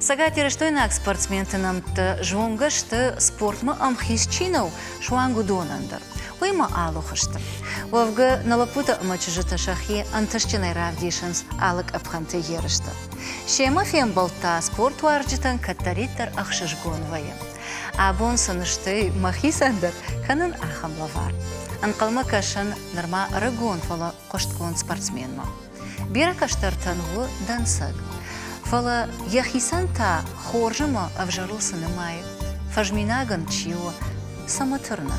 Цӕгатирыстойнаг спортсменты нӕмттӕ зонгӕ сты, спортмӕ ӕмхиц чи нӕу, суанг уыдонӕн дӕр. Уыимӕ алы хуызты. Уӕвгӕ, нӕ лӕппутӕ ӕмӕ чызджытӕ сӕхи ӕнтыстджынӕй равдисынц алы къӕпхӕнты ерысты. Семӕ фембӕлд та спортуарзджытӕн кӕддӕриддӕр ӕхсызгон вӕййы. Абон сын стӕй мӕхицӕн дӕр кӕнын ахӕм лӕвар. Ӕнхъӕлмӕ кӕсын нырма ӕрыгон, фӕлӕ хъуыстгонд спортсменмӕ. Бирӕ кӕстӕртӕн у дӕнцӕг. Фӕлӕ йӕхицӕн та хорз ӕмӕ ӕвзӕрыл цы нымайы, фӕзминаг ын чи у, цӕмӕ тырны?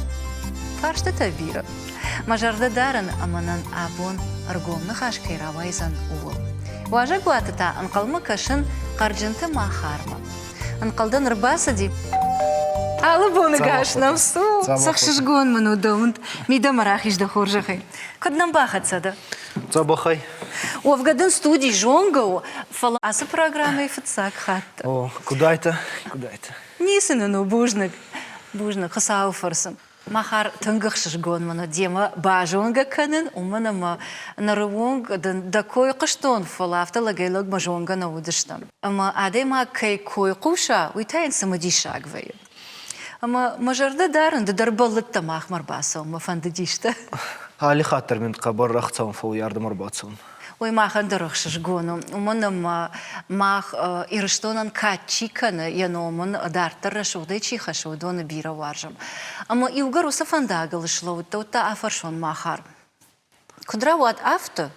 Фарстытӕ бирӕ. Мӕ зӕрдӕ дарын ӕмӕ нын абон ӕргом ныхас кӕй рауайдзӕн, ууыл. Уазӕгуаты та ӕнхъӕлмӕ кӕсын Хъӕрджынты Махармӕ. Ӕнхъӕлдӕн ӕрбацыди. Алы боны гас нӕм цу. Цӕхсызгон мын у дӕ уынд. Мидӕмӕ рахиз дӕ хорзӕхӕй. Куыд нӕм бахӕццӕ дӕ? Дзӕбӕхӕй. Уӕвгӕ дын студи зонгӕ у, фӕлӕ ацы программӕйы фыццаг хатт. О, куыдайтӕ, куыдайтӕ. Ницы нын у, бузныг. Бузныг, Хуыцауы фӕрцы. Махар, тынг ӕхсызгон мын у демӕ базонгӕ кӕнын, уымӕн ӕмӕ ныры онг дын дӕ кой хъуыстон, фӕлӕ афтӕ лӕгӕй-лӕгмӕ зонгӕ нӕ уыдыстӕм. Ӕмӕ адӕймаг кӕй кой хъуса, уый та йын цымыдисаг вӕййы. Ӕмӕ мӕ зӕрдӕ дарын, ды дӕр бӕллыдтӕ махмӕ ӕрбацӕуынмӕ, фӕндыдис дӕ. Али хатт дӕр мин хъӕбӕр ӕхцӕуӕн фӕууй ардӕм ӕрбацӕун. Уый махӕн дӕр ӕхсызгон у, уымӕн ӕмӕ мах Ирыстонӕн кад чи кӕны, йӕ ном ын дарддӕр рӕсугъдӕй чи хӕссы, уыдоны бирӕ уарзӕм. Ӕмӕ иугӕр уыцы фӕндагыл слӕудтӕ, уӕд та афӕрсон Махар. Куыд рауад афтӕ,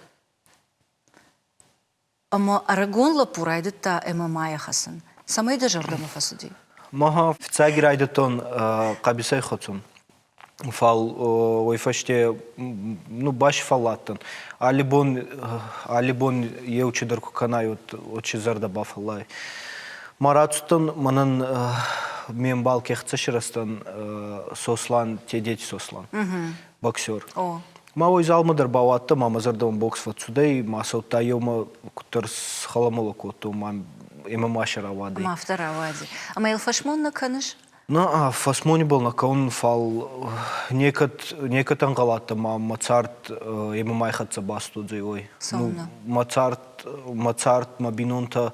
ӕмӕ ӕрыгон лӕппу райдыдта ММА-йӕ хӕцын? Цӕмӕй дӕ зӕрдӕмӕ фӕцыди? Мӕ фыццаги райдыдтон хъӕбысӕй хӕцун. Фал уой фӕсте ну басфӕлладтӕн. Алли бон алли бон еу чидӕр ку кӕнай, уӕд си зӕрдӕ бафӕллай. Ма рацудтӕн мӕнӕн ме мбал ке хӕццӕ сирӕзтӕн Сослан, Тедети Сослан, боксер. Ма уой залмӕ дӕр бауадтӕн, ма мӕ зӕрдӕмӕ бокс фӕццудӕй, ма цӕудта еумӕ куддӕр схӕлӕмӕлӕ кодтон, ма имӕ ма рауадӕй. Ма афтӕ рауади. Ӕмӕ йыл фӕсмон нӕ кӕныс? На, фӕсмони бал нӕ кӕун, фал некӕд некӕд ӕнгъӕл адтӕн ма мӕ цард ӕма май хӕццӕ бастудзӕй, уой. Цӕунӕ? Мӕ цард, мӕ цард, мӕ бийнонтӕ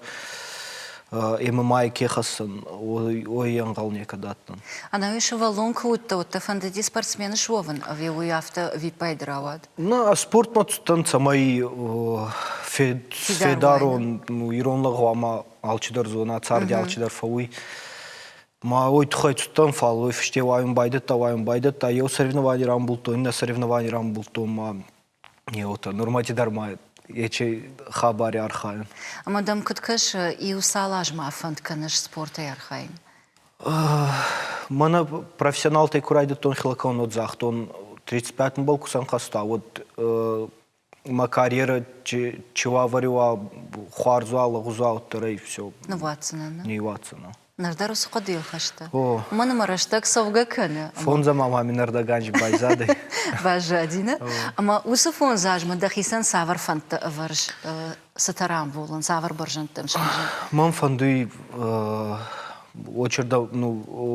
ӕма май ке хӕссӕн, уой ӕнгъӕл некӕд адтӕн. Ӕнӕуи сывӕллон куы уыдтӕ, уӕд дӕ фӕндыди спортсмен суӕвын ӕви уый афтӕ ӕвиппайды рауад? На, спортмӕ цудтӕн, цӕмӕй федарон, ирон лӕг гъӕуама алчидӕр зона, царди алчидӕр фӕууй. Ма уой туххӕй цудтӕн, фал уой фӕсте уайун байдӕдта, уайун байдӕдта. Еу соревновани рамбулдтон, иннӕ соревновани рамбулдтон ма еутӕ. Нурмӕти дӕр ма ечи хабари архайун. Ӕма дӕм куд кӕсы, иу цал азмӕ фӕнд кӕныс спортӕй архайын? Мӕнӕ профессионалтӕй ку райдӕдтон хилакӕун, уӕд загътон, 35 мбал ку сӕнхӕста, уӕд мӕ карьерӕ чи уавӕри уа, хуарз уа, лӕгъуз уа, уӕддӕр ӕй все. Ныууадздзынӕн. Ниууадздзынӕн. Ныр дӕр уыцы хъуыдыйыл хӕсты. Уымӕн ӕмӕ рӕстӕг цӕугӕ кӕны. Фондз ӕма ма мин ӕрдӕг анзи байзадӕй. Баззади, нӕ? Ӕмӕ уыцы фондз азмӕ дӕхицӕн цавӕр фӕндтӕ ӕвӕрыс? Цытӕ рамбулын, цавӕр бӕрзӕндтӕм схизын? Мӕн фӕндуй очерда, ну,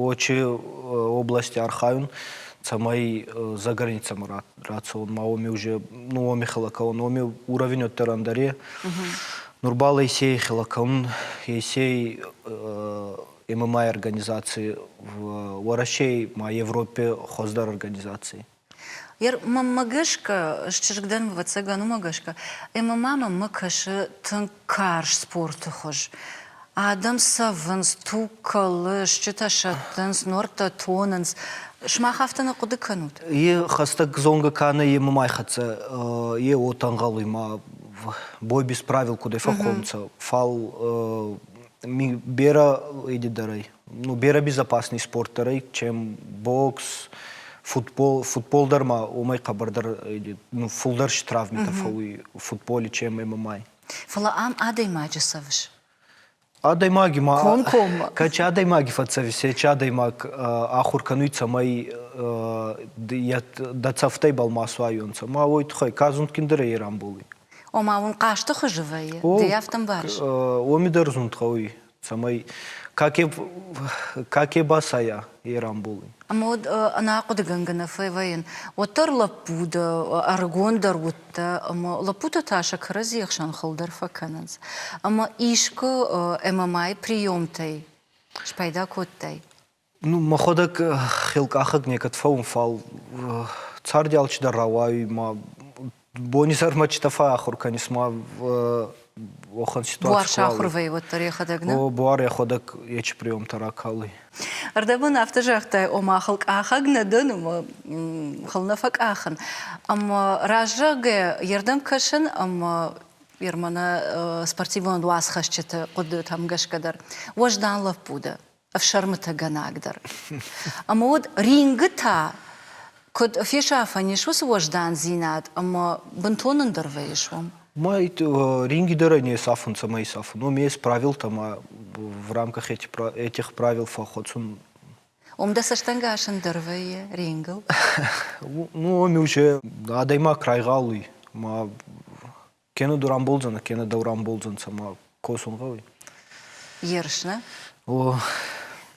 очи области архайун, цӕмӕй за границӕмӕ рацӕун, ма уоми уже, ну, уоми хилӕ уоми уровень уӕддӕр ӕндӕр Нур бал Есей хилӕ кӕун, Есей ММА организаци в Уӕрӕсей ма Европе хуӕздӕр организаци. Мӕнмӕ гӕсгӕ, чызг дӕн, ӕвӕццӕгӕн, уымӕ гӕсгӕ, ММА мӕнмӕ кӕсы тынг карз спорты хуыз. Адӕм цӕвынц, туг кӕлы, стджытӕ сӕттынц, нуӕрттӕ тонынц. Сымах афтӕ нӕ хъуыды кӕнут? Е хӕстӕг зонгӕ ка нӕ, е мӕмӕ хӕццӕ, е уотӕ ӕнгъӕлуй ма бой без правил кудӕй фӕххонунцӕ, фал берӕ идидӕр ӕй. Ну, берӕ безопасный спорт дӕр ӕй, чем бокс, футбол. Футбол дӕр ма уомӕй хъӕбӕрдӕр, ну, фулдӕр травмитӕ фӕууй футболи, чем ММА. Фӕлӕ ам адӕймаджы цӕвыс. Адӕймаги ма Комкоммӕ. Кӕд адӕймаги фӕццӕвис, ечи адӕймаг ахур кӕнуй, цӕмӕй дӕ цӕфтӕй бал ма суайонцӕ. Ма уой туххӕй ка зундгиндӕр ӕй рамболуй. Ома уын хъазты хуызы вӕййы? Ды афтӕ ӕмбарыс? Уоми дӕр зунд гъӕуй, цӕмӕй. Ка ке басайа, е рамболуй. Ӕмӕ уӕд ӕнӕахъуыдыгӕнгӕ нӕ фӕвӕййын. Уӕддӕр лӕппу дӕ, ӕрыгондӕр уыдтӕ, ӕмӕ лӕппутӕ та сӕ кӕрӕдзи ӕхсӕн хыл дӕр фӕкӕнынц. Ӕмӕ искуы ММА-йы приемтӕй спайда кодтай? Ну, мӕхуӕдӕг хилкъахӕг некӕд фӕуун, фал царди алчидӕр рауайуй ма бони сӕрмӕ читӕ фӕахур кӕнис ма уӕхӕн ситуаци. Буар сахур вӕййы уӕддӕр йӕхӕдӕг, нӕ? О, буар йӕхуӕдӕг ечи приемтӕ ракалуй. Ӕрдӕбон афтӕ загътай, ома хылкъахӕг нӕ дӕн, ӕмӕ хыл нӕ фӕкъахын. Ӕмӕ раззагӕ йе рдӕм кӕсын ӕмӕ Ерманы спортивон уацхӕсджыты хъуыдытӕм гӕсгӕ дӕр уӕздан лӕппу дӕ, ӕфсӕрмытӕгӕнаг дӕр. Ӕмӕ уӕд рингы та куыд фесафӕн ис уыцы уӕздандзинад ӕмӕ бынтон ӕндӕр вӕййыс уым? Ма ринги дӕр не сафунцӕ, ма исафун. Уым есть правилтӕ, ма в рамках этих правил фӕххуӕцун. Уым дӕ цӕстӕнгас ӕндӕр вӕййы рингыл? Ну, уым уже адӕймаг райгъал уй, ма кенӕ ду рамболдзӕнӕ, кенӕ дӕу рамболдзӕнцӕ, ма косун гъӕуй. Ерыс, нӕ? О.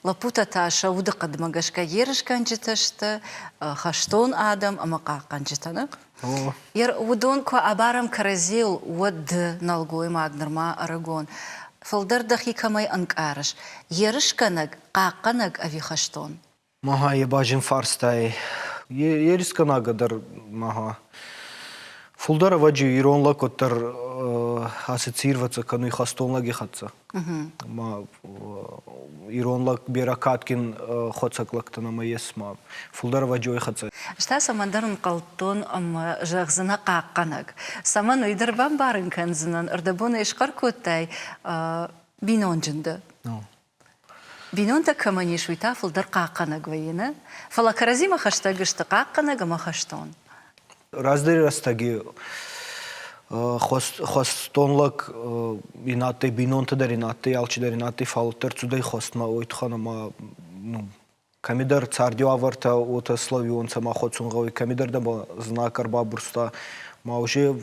Лӕппутӕ та сӕ удыхъӕдмӕ гӕсгӕ ерысгӕнджытӕ сты, хӕстон адӕм ӕмӕ хъахъхъӕнджытӕ, нӕ? О. Уыдон куы абарӕм кӕрӕдзийыл, уӕд ды, нӕлгоймаг, нырма ӕрыгон, фылдӕр дӕхи кӕмӕй ӕнкъарыс, ерысгӕнӕг, хъахъхъӕнӕг ӕви хӕстон? Мага е ба зин фарстай. Ерисгӕнагӕ дӕр мага. Фулдӕр ӕвӕджи ирон лӕг уӕддӕр ассоциироваться кӕнуй хӕстон лӕги хӕццӕ. Ма ирон лӕг берӕ кадгин хуӕцӕг лӕгтӕ нӕма ес, ма фулдӕр ӕвӕджи уой хӕццӕ. Ӕз та цӕмӕндӕр ӕнхъӕлдтон ӕмӕ зӕгъдзынӕ хъахъхъӕнӕг. Цӕмӕн, уый дӕр бамбарын кӕндзынӕн, ӕрдӕбонӕй схъӕр кодтай, бинонджын дӕ. Бинонтӕ кӕмӕн ис, уый та фылдӕр хъахъхъӕнӕг вӕййы, нӕ? Фӕлӕ кӕрӕдзимӕ хӕстӕг сты хъахъхъӕнӕг ӕмӕ хӕстон. Раздӕри рӕстӕги хуӕстон лӕг ин адтӕй, бийнонтӕ дӕр ин адтӕй, алчидӕр ин адтӕй, фал уӕддӕр цудӕй хуӕстмӕ, уой туххӕн ӕма ну, кӕмидӕр царди уавӕртӕ уотӕ слӕууонцӕ ма хуӕцун гъӕуй, кӕмидӕр дӕмӕ знаг ӕрбабурста, ма уже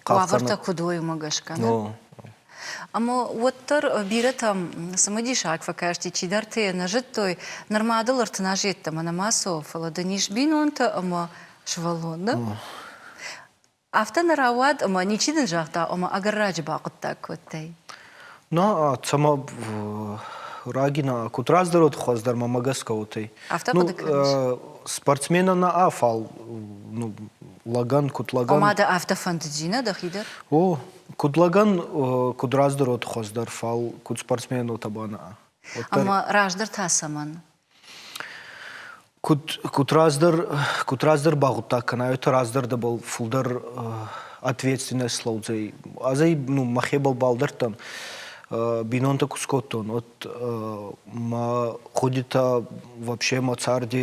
Уавӕртӕ куыд уой, уымӕ гӕсгӕ. Ну. Ӕмӕ уӕддӕр бирӕтӕм цымыдисаг фӕкасти, чидӕртӕ йӕ нӕ зыдтой, нырма дыл 30 азы йеддӕмӕ нӕма цӕуы, фӕлӕ дын ис бинонтӕ ӕмӕ сывӕллон, нӕ? Афтӕ нӕ рауад, ӕмӕ ничи дын загъта, ӕмӕ ӕгӕр раджы бахъуыддаг кодтай? На, цӕмӕ раги на, куд раздӕр уод, хуӕздӕр мӕмӕ гӕсгӕ уотӕй. Афтӕ хъуыды кӕныс? Спортсменӕн нӕ, фал ну, лӕгӕн, куд лӕгӕн. Ома дӕ афтӕ фӕндыди, нӕ дӕхи дӕр? О, куд лӕгӕн, куд раздӕр уод хуӕздӕр, фал куд спортсмен уотӕ ба нӕ. Ӕмӕ раздӕр та цӕмӕн? Куд раздӕр багъуддаг кӕнай, уотӕ раздӕр дӕбӕл фулдӕр ответственность слӕудзӕй. Ӕз ӕй ну, мӕхебӕл балдӕрдтӕн, бийнонтӕ ку скодтон, уӕд мӕ гъудитӕ вообще мӕ царди,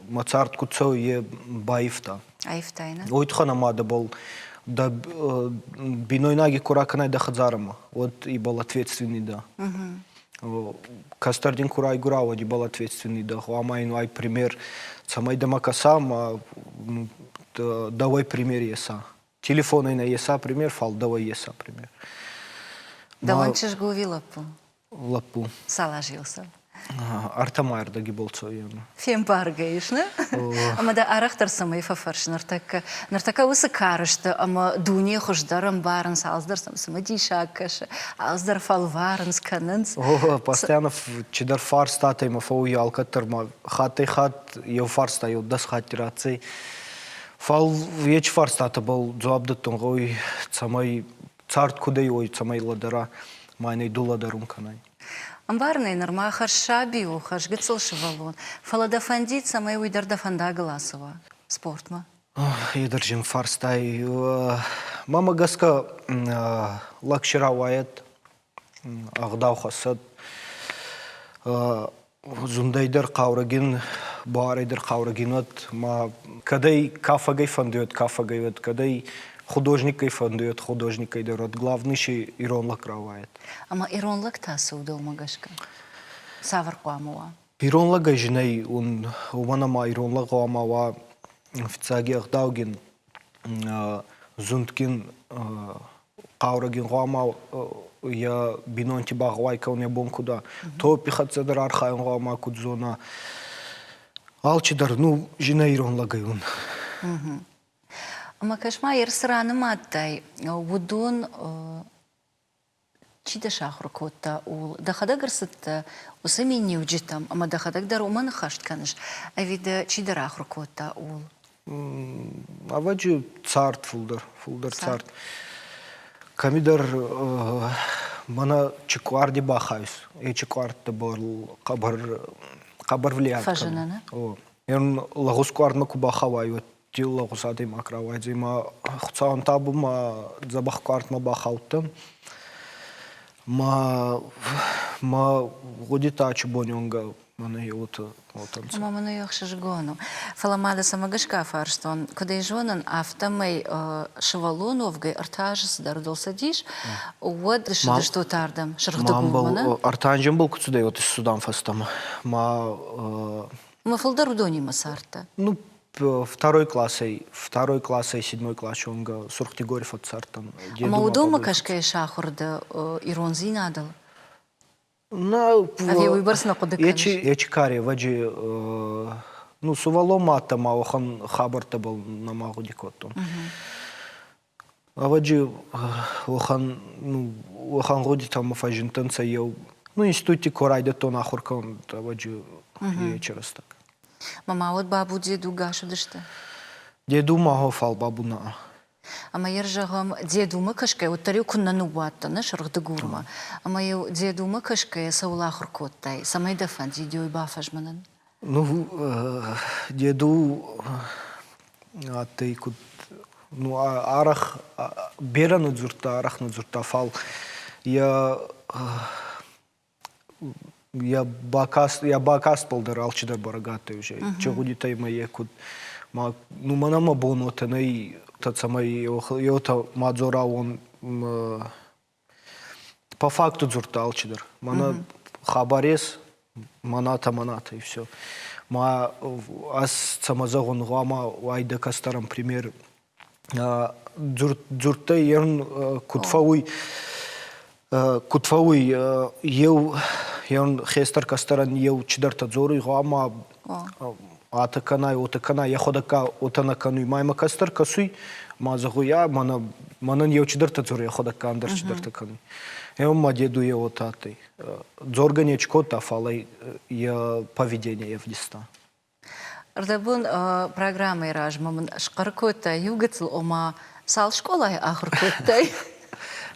мӕ цард куд цӕуй, е байивта. Аивтай, нӕ? Уой туххӕн ӕма дӕбӕл дӕ бийнойнаги ку ракӕнай дӕ хӕдзарӕмӕ, уӕд ибӕл ответственный дӕ. Кӕстӕр дин ку райгура, уӕд ибӕл ответственный дӕ. Гъуама ин уай пример, цӕмӕй дӕмӕ кӕса ма дӕуӕй пример еса. Телефонӕй нӕ еса пример, фал дӕуӕй еса пример. Дӕуӕн чызг у ӕви лӕппу? Лӕппу. Цал азы йыл цӕуы? Ӕртӕ ма ӕрдӕги был цӕуы. Фембаргӕ ис, нӕ? Ӕмӕ дӕ арӕхдӕр цӕмӕй фӕфӕрсы ныртӕккӕ? Ныртӕккӕ уыцы кары сты ӕмӕ дуне хуыздӕр ӕмбарынц, алцыдӕр сӕм цымыдисаг кӕсы, алцыдӕр фӕлварынц, кӕнынц. О, постоянно чидӕр фарстатӕй мӕ фӕуй алкӕддӕр ма хаттӕй-хатт еу фарста еу дӕс хатти ратдзӕй. Фал ечи фарстатӕбӕл дзуапп дӕттун гъӕуй, цӕмӕй цард куд ӕй, уой цӕмӕй лӕдӕра, ма ин ӕй ду лӕдӕрун кӕнай. Ӕмбарын ӕй, нырма хӕрз саби у, хӕрз гыццыл сывӕллон, фӕлӕ дӕ фӕндид, цӕмӕй уый дӕр дӕ фӕндагыл ацӕуа спортмӕ? Е дӕр зин фарстай. Мӕмӕ гӕсгӕ лӕг си рауайӕд, ӕгъдау хӕссӕд. Зундӕй дӕр хъаурӕгин, буарӕй дӕр хъаурӕгин уӕд, ма кӕд ӕй кафӕгӕй фӕндуй, кафӕгӕй уӕд, кӕд ӕй художниккӕй фӕндуй, художниккӕй дӕр уӕд, главный си ирон лӕг рауайӕд. Ӕмӕ ирон лӕг та цы у дӕумӕ гӕсгӕ? Цавӕр хъуамӕ уа? Ирон лӕгӕй зынӕй уымӕн ӕма ирон лӕг хъуамӕ уа фиццаги ӕгъдаугин, зундгин. Хъаурӕгин гъӕуама йӕ бийнонти багъӕуай кӕнун йӕ бон куд уа. Топпи хӕццӕ дӕр архайун гъӕуама куд зона. Алчидӕр, ну, зинӕ ирон лӕгӕй ун. Ӕмӕ кӕс-ма, цы ранымадтай, уыдон чи дӕ сахуыр кодта, ууыл дӕхӕдӕг ӕрцыдтӕ уыцы миниуджытӕм ӕмӕ дӕхӕдӕг дӕр уымӕн ӕххӕст кӕныс, ӕви дӕ чидӕр ахуыр кодта, ууыл? Ӕвӕджы цард фулдӕр, фулдӕр цард. Кӕмидӕр мӕнӕ чикъуарди бахайс, е чикъуӕрттӕбӕл хъӕбӕр хъӕбӕр влиять Фӕзыны, О, лӕгъуз къуардмӕ ку бахауай, уӕд лӕгъуз адӕймаг рауайдзӕй ма Хуцауӕн табу ма дзӕбӕх къуартмӕ бахаудтӕн. Ма ма гъудитӕ ачи бони онгӕ мӕнӕ уотӕ уотӕнцӕ. Ӕма мӕн уый ӕхсызгон у. Фӕлӕ ма дӕ цӕмӕ гӕсгӕ афарстон, куыд ӕй зонын, афтӕмӕй сывӕллон уӕвгӕй ӕртӕ азы цыдӕр дыл цыдис, уӕд ссыдыстут ардӕм, Сырхдыгурмӕ, нӕ? Ӕртӕ анзембал куы цудӕй, уӕд ссудан фӕстӕмӕ. Ма Ма фылдӕр уыдонимӕ цардтӕ? Ну, второй классӕй седьмой классы онг Сурх-Дигори фӕццардтӕн. Ӕма уыдонмӕ кӕсгӕйӕ сахуыр дӕ ирондзинадыл? Нӕ, Ӕви уыйбӕрц нӕ хъуыды кӕныс? Ечи каре вӕджи ну, сувӕллон ма адтӕн ма уӕхӕн хабӕрттӕбӕл нӕма гъуди кодтон. Ӕвӕджи, уӕхӕн, ну, уӕхӕн гъудитӕмӕ фӕззиндтӕнцӕ еу, ну, институти ку райдӕдтон ахур кӕнун, ӕвӕджи, ечи рӕстӕг. Мама, уӕд бабу деду гас уыдысты? Деду ма хо, фал бабу нӕ. Ӕмӕ йӕ зӕгъӕм, дедумӕ кӕсгӕ, уӕддӕр-иу куыннӕ ныууадтӕ нӕ Сырх-Дыгурмӕ. Ӕмӕ-иу дедумӕ кӕсгӕйӕ цӕуыл ахуыр кодтай, цӕмӕй дӕ фӕндид уый бафӕзмынын? Ну, деду адтӕй куд ну, арӕх берӕ нӕ дзурдта, арӕх нӕ дзурдта, фал йӕ йӕ бакаст, йӕ бакастбӕл дӕр алчидӕр бӕрӕг адтӕй уже. Чи гъудитӕй ма е куд ма ну мӕнӕ мӕ бон уотӕ нӕй, цӕмӕй еутӕ мадзора уон по факту дзурдта алчидӕр. Мӕнӕ хабар ес, маната маната и все. Ма ӕз цӕмӕ зӕгъун, гъуама уайдӕ кӕстӕрӕн пример дзурдтӕй ерун куд фӕууй куд фӕууй еу ерун хестӕр кӕстӕрӕн еу чидӕртӕ дзоруй гъӕуама атӕ кӕнай уотӕ кӕнай ӕхуӕдӕгка уотӕ нӕ кӕнуй ма имӕ кӕстӕр кӕсуй ма зӕгъуй а мӕнӕ мӕнӕн еу чидӕртӕ дзоруй ӕхуӕдӕгка ӕндӕр чидӕртӕ кӕнуй еу ма деду е уотӕ адтӕй дзоргӕ нечи кодта фал ӕй йӕ поведение ӕвдиста. Рдӕбон программӕйы размӕ мын схъӕр кодтай иу гыццыл, ома цал скъолайы ахуыр кодтай?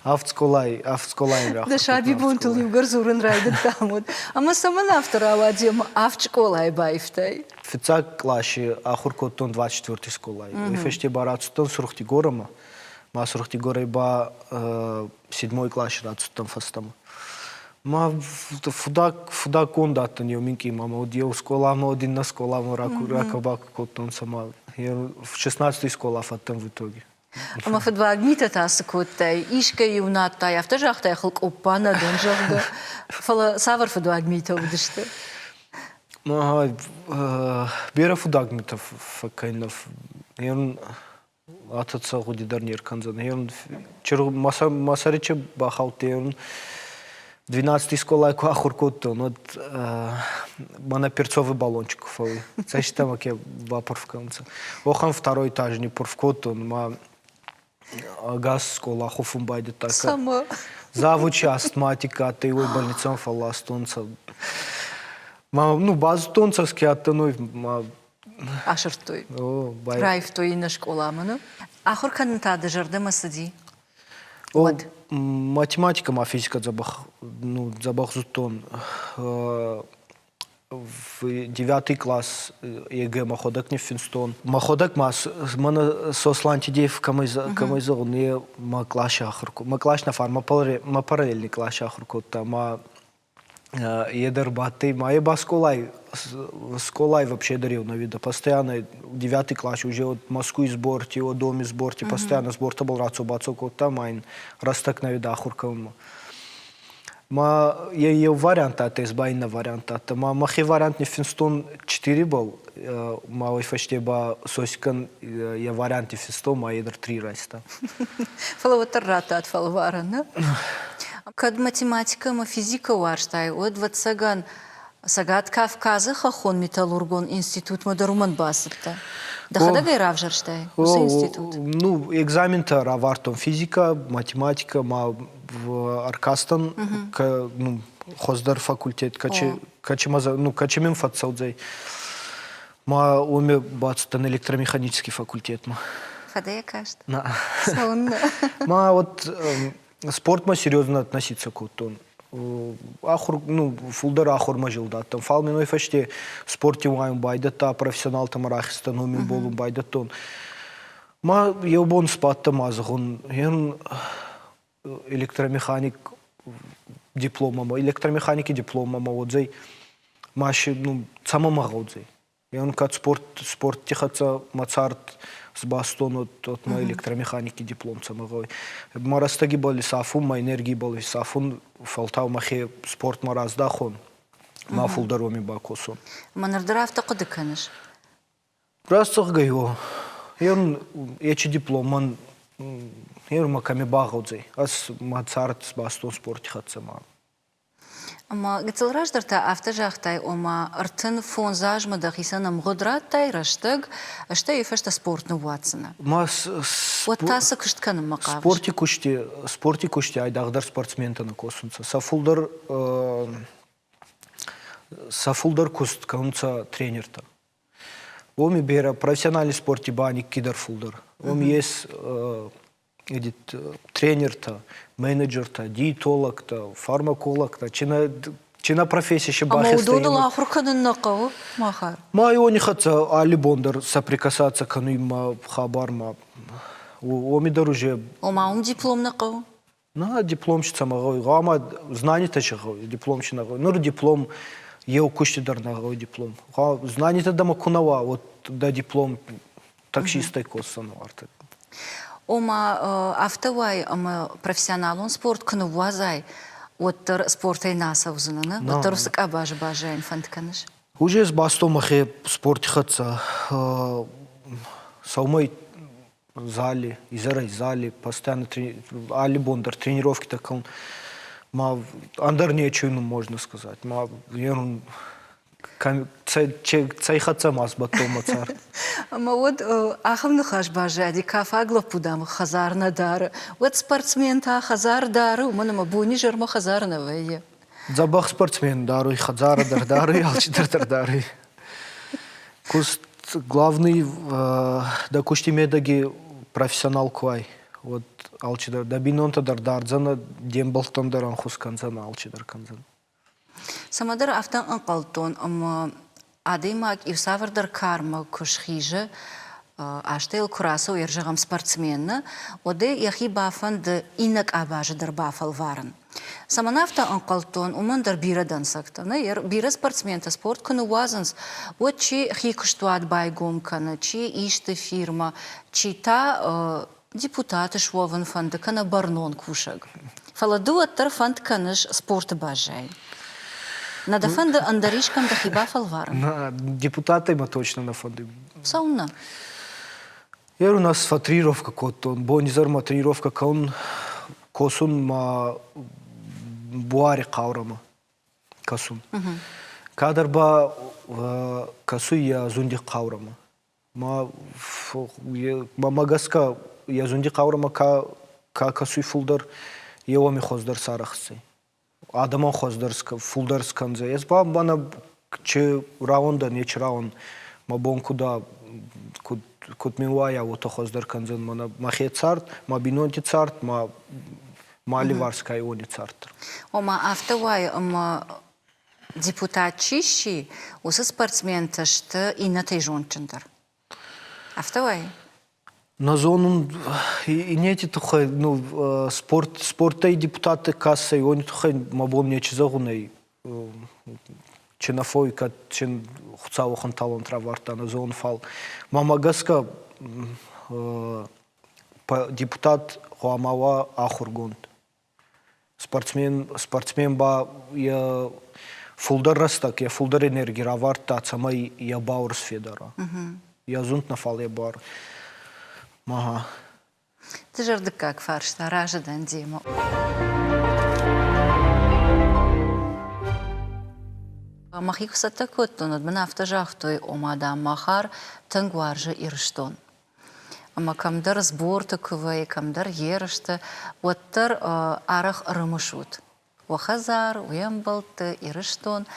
Авд скъолайы, авд скъолайы ахуыр. Дӕ сабибонтыл иугӕр дзурын райдыдтам, уӕд. Ӕмӕ цӕмӕн афтӕ рауади, ӕмӕ авд скъолайы баивтай? Фыццаг къласы ахуыр кодтон 24 скъолайы. Уый фӕсте ба рацыдтӕн Сурх-Дигорамӕ. Ма Сурх-Дигорӕй ба седьмой къласы рацыдтӕн фӕстӕмӕ. Ма фудаг фудаггонд адтӕн еу минкъий ма уӕд еу скъоламӕ, уӕд иннӕ скъоламӕ ракӕ-бакӕ кодтонцӕ ма в 16-й скъола фӕдтӕн в итоге. Ӕмӕ фыдваг митӕ та цы кодтай? Искӕй-иу надтай, афтӕ загътай, хылкъоппа нӕ дӕн, зӕгъгӕ. Фӕлӕ цавӕр фыдуаг митӕ уыдысты? Берӕ фудаг митӕ фӕккӕнинӕ. Атӕ сӕ гъуди дӕр не ркӕндзӕн. Мӕ сӕри чи бахаудтӕй, 12 скъолай ку ахур кодтон, уӕд мӕнӕ перцовый баллончик ку фӕууй. Цӕститӕмӕ ке бапурф кӕнунцӕ. Уӕхӕн второй этаж ниппурф кодтон, ма ӕгас скъола хуфун байдӕдта. Цӕмӕ? Завучи астматик адтӕй, уой больницӕмӕ фӕлластонцӕ. Ма, ну, базудтонцӕ, ке адтӕн, уой, ма Асырдтой. Раивтой иннӕ скъоламӕ, нӕ? Ахуыр кӕнын та дӕ зӕрдӕмӕ цыди? Уӕд? Математикӕ ма физикӕ дзӕбӕх, ну, дзӕбӕх зудтон. В девятый класс ЕГЭ мӕхуӕдӕг ниффинстон. Мӕхуӕдӕг ма мӕнӕ Сослан Тедеев кӕмӕй кӕмӕй зӕгъун, е мӕ къласи ахур мӕ кълас нӕ фар, мӕ параллельный къласи ахур кодта, ма Е дӕр бадтӕй, ма е ба скъолай, скъолай вообще дӕр еу нӕ вида. Постоянно девятый класс уже вот Москвы сборти, о доме сборти, постоянно сбортӕбӕл рацо-бацо кодта, ма ин рӕстӕг нӕ вида ахур кӕнунмӕ. Ма еу вариант адтӕй, ба иннӕ вариант адтӕй. Ма мӕхе вариант ниффинстон четыребӕл, ма уой фӕсте ба Сосикӕн йӕ вариант ниффинстон, ма е дӕр три райста. Фӕлӕ уӕддӕр раттат фӕлварӕн, нӕ? Кӕд математикӕ ӕмӕ физикӕ уарзтай, уӕд, ӕвӕццӕгӕн, Цӕгат Кавказы хӕххон металлургон институтмӕ дӕр уымӕн бацыдтӕ. Дӕхӕдӕг ӕй равзӕрстай, уыцы институт? Ну, экзаментӕ равардтон физикӕ, математикӕ, ма ӕркастӕн, ну, хуӕздӕр факультет, кӕчи, ну, кӕчи мин фӕццӕудзӕй. Ма уоми бацудтӕн электромеханический факультетмӕ. Фӕдӕ каст? На. Цӕуыннӕ? Ма вот спортмӕ серьезно относиться кодтон. Ахур, ну, фулдӕр ахурмӕ зилдадтӕн. Фал мин уой фӕсте спорти уайун байдӕдта, профессионалтӕмӕ рахизтӕн, уоми болун байдӕдтон. Ма еу бон сбадтӕ ма зӕгъун, электромеханик дипломмӕ, электромеханики дипломмӕ уодзӕй, ма ну, цӕмӕ ма гъӕудзӕй. Е кӕд спорт, спортти хӕццӕ мӕ цард сбастон, от мӕ электромеханики диплом цӕмӕ гъӕуй. Мӕ рӕстӕги бал исафун, мӕ энергий бал исафун, фӕлтау мӕхе спортмӕ раздахон, ма фулдӕр уоми бакосон. Ӕмӕ ныр дӕр афтӕ хъуыды кӕныс? Раст зӕгъгӕй, о. Ечи диплом мӕн ер мӕ кӕми багъӕудзӕй. Ӕз мӕ цард сбастон спорти хӕццӕ ма. Ӕмӕ гыццыл раздӕр та афтӕ загътай, ома 35 азмӕ дӕхицӕн ӕмгъуыд радтай, рӕстӕг, стӕй уый фӕстӕ спорт ныууадздзынӕ. Ма Уӕд та цы куыст кӕнынмӕ хъавыс? Спорти кусти айдагъдӕр спортсментӕ нӕ косунцӕ. Сӕ фулдӕр куст кӕнунцӕ тренертӕ. Уоми берӕ профессиональный спорти ба никкидӕр фулдӕр. Уоми ес тренертӕ, менеджертӕ, диетологтӕ, фармакологтӕ, чи нӕ професси ще Ӕмӕ уыдоныл ахуыр кӕнын нӕ хъӕуы, Махар? Ма иони хӕццӕ алли бон дӕр соприкасаться кӕнуй ма хабар ма уоми дӕр уже. Ома уым диплом нӕ хъӕуы? На, диплом чи цӕмӕ гъӕуй? Гъӕуама знанитӕ чи гъӕуй, диплом чи нӕ гъӕуй. Нур диплом еу кусти дӕр нӕ гъӕуй диплом. Знанитӕ дӕмӕ ку нӕ уа, вот дӕ диплом таксисттӕй косдзӕн уартӕ. Ома, афтӕ уай, ӕмӕ профессионалон спорт куы ныууадзай, уӕддӕр спортӕй нӕ ацӕудзынӕ, нӕ? Уӕддӕр уыцы къабазы баззайын фӕнд кӕныс? Уже сбастон мӕхе спорти хӕццӕ. Сӕумӕй зали, изӕрӕй зали, постоянно алли бон дӕр тренировкитӕ кӕнун. Ма ӕндӕр нечи ну можно сказать. Ма цӕй хӕццӕ ма сбӕттон мӕ цард. Ӕмӕ уӕд ахӕм ныхас баззади, кафаг лӕппу, дам, хӕдзар нӕ дары. Уӕд спортсмен та хӕдзар дары, уымӕн ӕмӕ бонизӕрмӕ хӕдзар нӕ вӕййы. Дзӕбӕх спортсмен даруй, хӕдзары дӕр даруй, алчидӕр дӕр даруй. Куст главный дӕ кусти медӕги профессионал ку ай, уӕд алчидӕр дӕ бийнонтӕ дӕр дардзӕнӕ, де мбӕлттӕн дӕр ӕнхус кӕндзӕнӕ, алчидӕр кӕндзӕн. Цӕмӕдӕр афтӕ ӕнхъӕлдтон, ӕмӕ адӕймаг иу цавӕрдӕр кармӕ куы схизы, азтӕ йыл куы рацӕуы, зӕгъӕм, спортсмен нӕ, уӕд ӕй йӕхи бафӕнды иннӕ къабазы дӕр бафӕлварын. Цӕмӕн афтӕ ӕнхъӕлдтон, уымӕн дӕр бирӕ дӕнцӕгтӕ. Нӕ, бирӕ спортсментӕ спорт куы ныууадзынц, уӕд чи хи куыстуат байгом кӕны, чи исты фирмӕ, чи та депутат суӕвын фӕнды кӕнӕ бӕрнон кусӕг. Фӕлӕ ды уӕддӕр фӕнд кӕныс спорты баззайын. Нӕ дӕ фӕнды ӕндӕр искӕм дӕхи бафӕлварын? Депутатӕй мӕ точно нӕ фӕнды. Цӕуылнӕ? Ер у нас фӕтренировкӕ кодтон. Бонизӕрмӕ тренировкӕ кӕнун, косун ма буари хъаурӕмӕ кӕсун. Кадӕр ба кӕсуй йӕ зунди хъаурӕмӕ. Ма мӕмӕ гӕсгӕ йӕ зунди хъаурӕмӕ ка кӕсуй фулдӕр, е уоми хуӕздӕр сарӕхсдзӕй. Адӕмӕн хуӕздӕр фулдӕр скӕндзӕй. Ӕз ба мӕнӕ чи рауӕн дӕн, ечи рауӕн мӕ бон куд куд мин уайа, уотӕ хуӕздӕр кӕндзӕн мӕнӕ мӕхе цард, мӕ бийнонти цард, мӕ алливарс ка уони цард дӕр. Ома афтӕ уайы, ӕмӕ депутат чи сси, уыцы спортсментӕ сты иннӕтӕй зондджындӕр. Афтӕ уайы? Нӕ зонун, иннети туххӕй, ну, спорт, спорттӕй депутатты кассӕй, уони туххӕй мӕ бон нечи зӕгъун ӕй. Чи нӕ фӕууй, кӕд чин Хуцау уӕхӕн талант равардта, нӕ зонун, фал мӕмӕ гӕсгӕ депутат гъӕуама уа ахургонд. Спортсмен, спортсмен ба йӕ фулдӕр рӕстӕг, йӕ фулдӕр энерги равардта, цӕмӕй йӕ баур сфедара. Йӕ зунд нӕ фал йӕ буар. Ага. Дызӕрдыггаг фарста разы дӕн демӕ. Мӕхи куы цӕттӕ кодтон, уӕд мын афтӕ загътой, ома, дам, Махар тынг уарзы Ирыстон. Ӕмӕ кӕмдӕр сборты куы вӕййы, кӕмдӕр ерысты, уӕддӕр арӕх ӕрымысут уӕ хӕдзар, уе мбӕлтты, Ирыстон.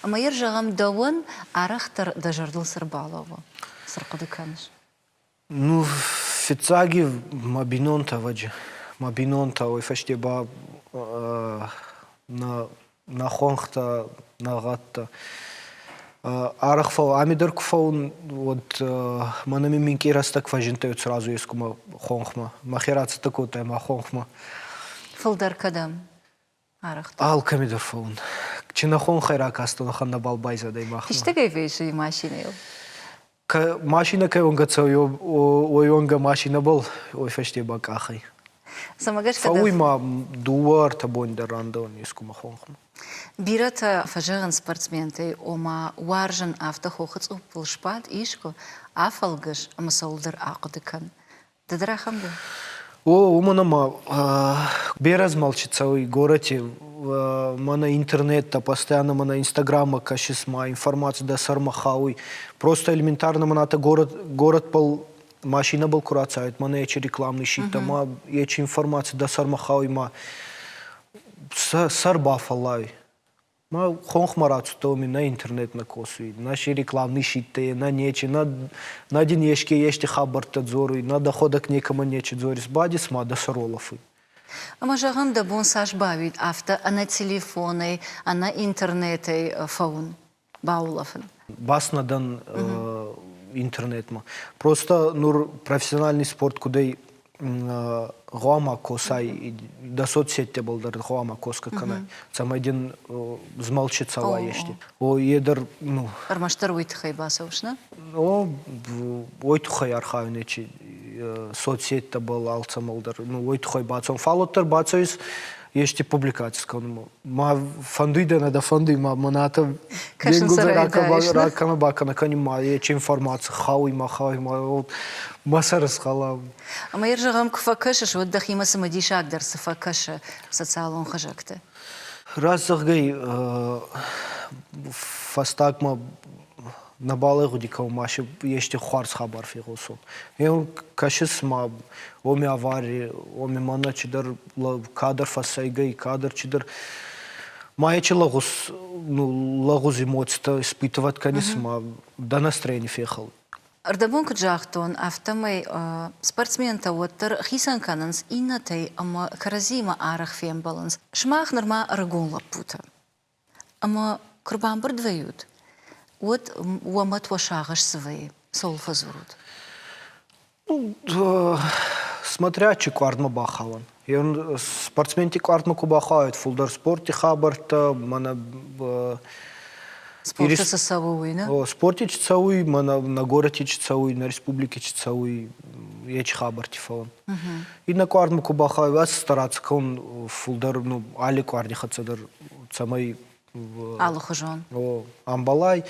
Ӕмӕ йӕ зӕгъӕм, дӕуӕн арӕхдӕр дӕ зӕрдыл цы рбалӕууы, цы рхъуыды кӕныс? Ну, фиццаги мӕ бийнонтӕ ӕвӕджи. Мӕ бийнонтӕ, уой фӕсте ба нӕ нӕ хуӕнхтӕ, нӕ гъӕдтӕ. Арӕх фӕу, ами дӕр ку фӕуун, уӕд мӕнӕ ми минкъий рӕстӕг фӕззиндтӕй сразу ескумӕ хонхмӕ. Мӕхе рацӕттӕ кодтай мӕ хонхмӕ. Фулдӕр кӕдӕм арӕхдӕр? Алкӕми дӕр фӕуун. Чи нӕ хонхӕй ракастон, уӕхӕн нӕбал байзадӕй махмӕ. Фистӕгӕй фесуй машинӕйыл? Машинӕ кӕй онга цӕуй, уой онга машинӕбӕл, уой фӕсте ба къахӕй. Цӕмӕ гӕсгӕ Фӕууй ма дууӕ-ӕртӕ бони дӕр рандӕун ескумӕ хонхмӕ. Бирӕтӕ фӕзӕгъынц спортсментӕй, ома уарзын афтӕ хохы цъуппыл сбад искуы, афӕлгӕс ӕмӕ цӕуылдӕр ахъуыды кӕн. Ды дӕр ахӕм дӕ? О, уымӕн ӕма берӕ змӕлд цӕуй горӕти. Мӕнӕ интернеттӕ, постоянно мӕнӕ Инстаграммӕ кӕсис, ма информаци дӕ сӕрмӕ хауй. Просто элементарно мӕнӕ атӕ город, городбӕл машинӕбӕл ку рацӕует, мӕнӕ ечи рекламный щиттӕ, ма ечи информаци дӕ сӕрмӕ хауй, ма сӕр бафӕллайуй. Ма хонхмӕ рацудтӕ уоми нӕ интернет нӕ косуй, нӕ си рекламный щиттӕ, нӕ нечи, нӕ, нӕ дин еске ести хабӕрттӕ дзоруй, нӕ дӕхуӕдӕг некӕмӕн нечи дзорис, бадис ма дӕ сӕр уолӕфуй. Ӕмӕ зӕгъӕм, дӕ бон цас бауид афтӕ ӕнӕ телефонӕй, ӕнӕ интернетӕй фӕуын, баулӕфын? Бас нӕ дӕн интернетмӕ. Просто нур профессиональный спорт кудӕй гъуама косай, дӕ соцсеттӕбӕл дӕр гъуама косгӕ кӕнай, цӕмӕй дин змӕлчи цӕуа ести. О, е дӕр, ну... Ӕрмӕстдӕр уой туххӕй бацӕуыс, нӕ? О, уой туххӕй архайун нечи соцсеттӕбӕл алцӕмӕл дӕр, ну, уой туххӕй бацӕун. Фал уӕддӕр бацӕуис ести публикаци кӕнунмӕ. Ма фӕндуй дӕ, нӕ дӕ фӕндуй, ма мӕнӕ денгузӕ ракӕнӕ бакӕнӕ кӕни ма ечи информаци хауй ма хауй ма мӕ сӕр схъӕла. Ӕмӕ йӕ зӕгъӕм, куы фӕкӕсыс, уӕд дӕхимӕ цымыдисагдӕр цы фӕкӕсы социалон хызӕгты? Раст зӕгъгӕй, фӕстагмӕ нӕбал гъуди кӕун ма си ести хуарз хабар фегъосун. Е кӕсис ма уоми авари, уоми мӕнӕ чидӕр кадӕр фӕссӕйгӕй, кадӕр чидӕр ма ечи лӕгъуз, ну, лӕгъуз эмоцитӕ испытывать кӕнис, ма дӕ настроени фехӕлуй. Ӕрдӕбон куыд загътон, афтӕмӕй спортсментӕ уӕддӕр хицӕн кӕнынц иннӕтӕй ӕмӕ кӕрӕдзиимӕ арӕх фембӕлынц. Сымах нырма ӕрыгон лӕппутӕ. Ӕмӕ куы рбамбырд вӕййут, уӕд уӕ мӕт уӕ сагъӕс цы вӕййы, цӕуыл фӕдзурут? Ну, смотря чи къуардмӕ бахауӕн. Спортсменти къуардмӕ ку бахауӕд, фулдӕр спорти хабӕрттӕ, мӕнӕ Спорти цы цӕуы, уый, нӕ? Спорти чи цӕуй, мӕнӕ нӕ горӕти чи цӕуй, нӕ республики чи цӕуй, ечи хабӕртти фӕуӕн. Иннӕ къуардмӕ ку бахауй, ӕз стараться кӕнун фулдӕр, ну, алли къуарди хӕццӕ дӕр, цӕмӕй Алыхуызон. О, ӕмбалай.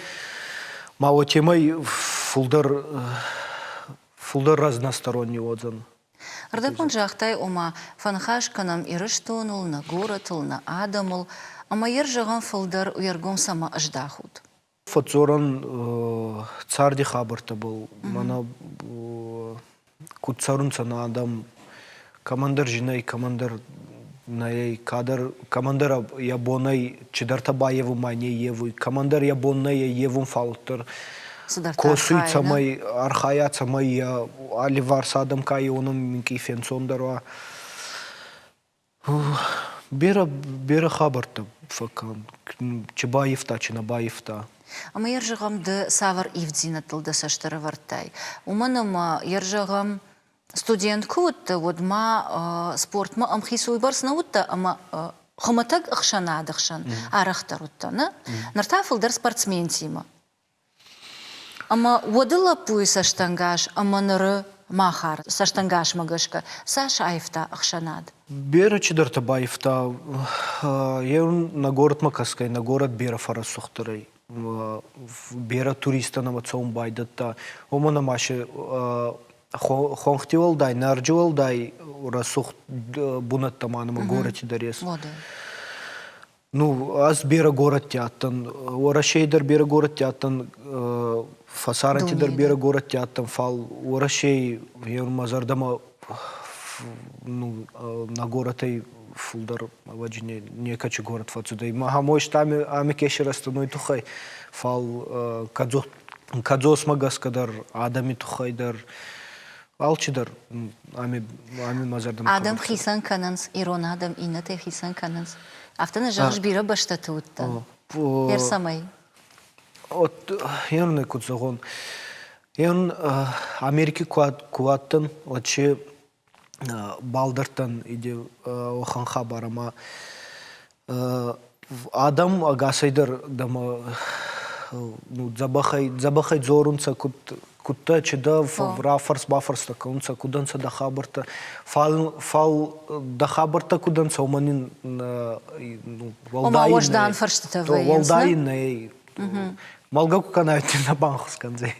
Ма уотемӕй фулдӕр фулдӕр разносторонний уодзӕн. Ӕрдӕбон загътай, ома, фӕныхас кӕнӕм Ирыстоныл, нӕ горӕтыл, нӕ адӕмыл, ӕмӕ йӕ зӕгъӕм фылдӕр уе ргом цӕмӕ ӕздахут? Фӕдздзорӕн царди хабӕрттӕбӕл, мӕнӕ куд цӕрунцӕ нӕ адӕм, кӕмӕндӕр зин ӕй, кӕмӕндӕр нӕй, кадӕр кӕмӕндӕр йӕ бонӕй чидӕртӕ байевун ма не ййевуй, кӕмӕндӕр йӕ бон нӕй ӕййевун, фал уӕддӕр косуй, цӕмӕй архайа, цӕмӕй йӕ алливарс адӕм ка уонӕн минкъий фенцондӕр уа. Берӕ, берӕ хабӕрттӕ фӕккӕн, чи баивта, чи нӕ баивта. Ӕмӕ йӕ зӕгъӕм, ды цавӕр ивддзинӕдтыл дӕ цӕст ӕрӕвӕрдтай? Уымӕн ӕмӕ йӕ зӕгъӕм, студент куы уыдтӕ, уӕд ма спортмӕ ӕмхиц уыйбӕрц нӕ уыдтӕ ӕмӕ хуымӕтӕг ӕхсӕнады хсӕн арӕхдӕр уыдтӕ, нӕ? Ныр та фылдӕр спортсментимӕ. Ӕмӕ уӕды лӕппуйы цӕстӕнгас ӕмӕ ныры Махар цӕстӕнгасмӕ гӕсгӕ цас аивта ӕхсӕнад? Берӕ чидӕртӕ баивта. Е нӕ горӕтмӕ кӕсгӕй, нӕ горӕт берӕ фӕрӕсугъддӕр ӕй. Берӕ туристтӕ нӕмӕ цӕун байдӕдта. Уомӕн ӕма си хонхти уӕлдай, нарджи уӕлдай рӕсугъд бунӕттӕ ма нӕмӕ горӕти дӕр ес. Ну, ӕз берӕ горӕтти адтӕн, Уӕрӕсей дӕр берӕ горӕтти адтӕн, фӕсарӕнти дӕр берӕ горӕтти адтӕн, фал Уӕрӕсей мӕ зӕрдӕмӕ ну, нӕ горӕтӕй фулдӕр ӕвӕджи некӕци горӕт фӕццудӕй. Мӕ ами, ами ке сирӕзтӕн, уой туххӕй, фал кӕдзосмӕ гӕсгӕ дӕр, адӕми туххӕй дӕр, алчидӕр ами, ами мӕ зӕрдӕмӕ Адӕм хицӕн кӕнынц, ирон адӕм иннӕтӕй хицӕн кӕнынц. Афтӕ нӕ зӕгъыс, бирӕ бӕстӕты уыдтӕн. Ер цӕмӕй? От ерне куд зӕгъон, Ен Америки ку адтӕн, уӕд си балдӕрдтӕн иде уӕхӕн хабар ӕма адӕм ӕгасӕйдӕр дӕмӕ ну, дзӕбӕхӕй, дзӕбӕхӕй дзорунцӕ, куд кудтӕ, чи дӕ рафӕрс-бафӕрстӕ кӕнунцӕ, куд ӕнцӕ дӕ хабӕрттӕ. Фал, фал дӕ хабӕрттӕ куд ӕнцӕ, уомӕн ин ну, уӕлдай уӕздан фӕрстытӕ вӕййынц, уӕлдай нӕй. Мӕлгӕ ку кӕнай, нӕ банхус кӕндзӕй.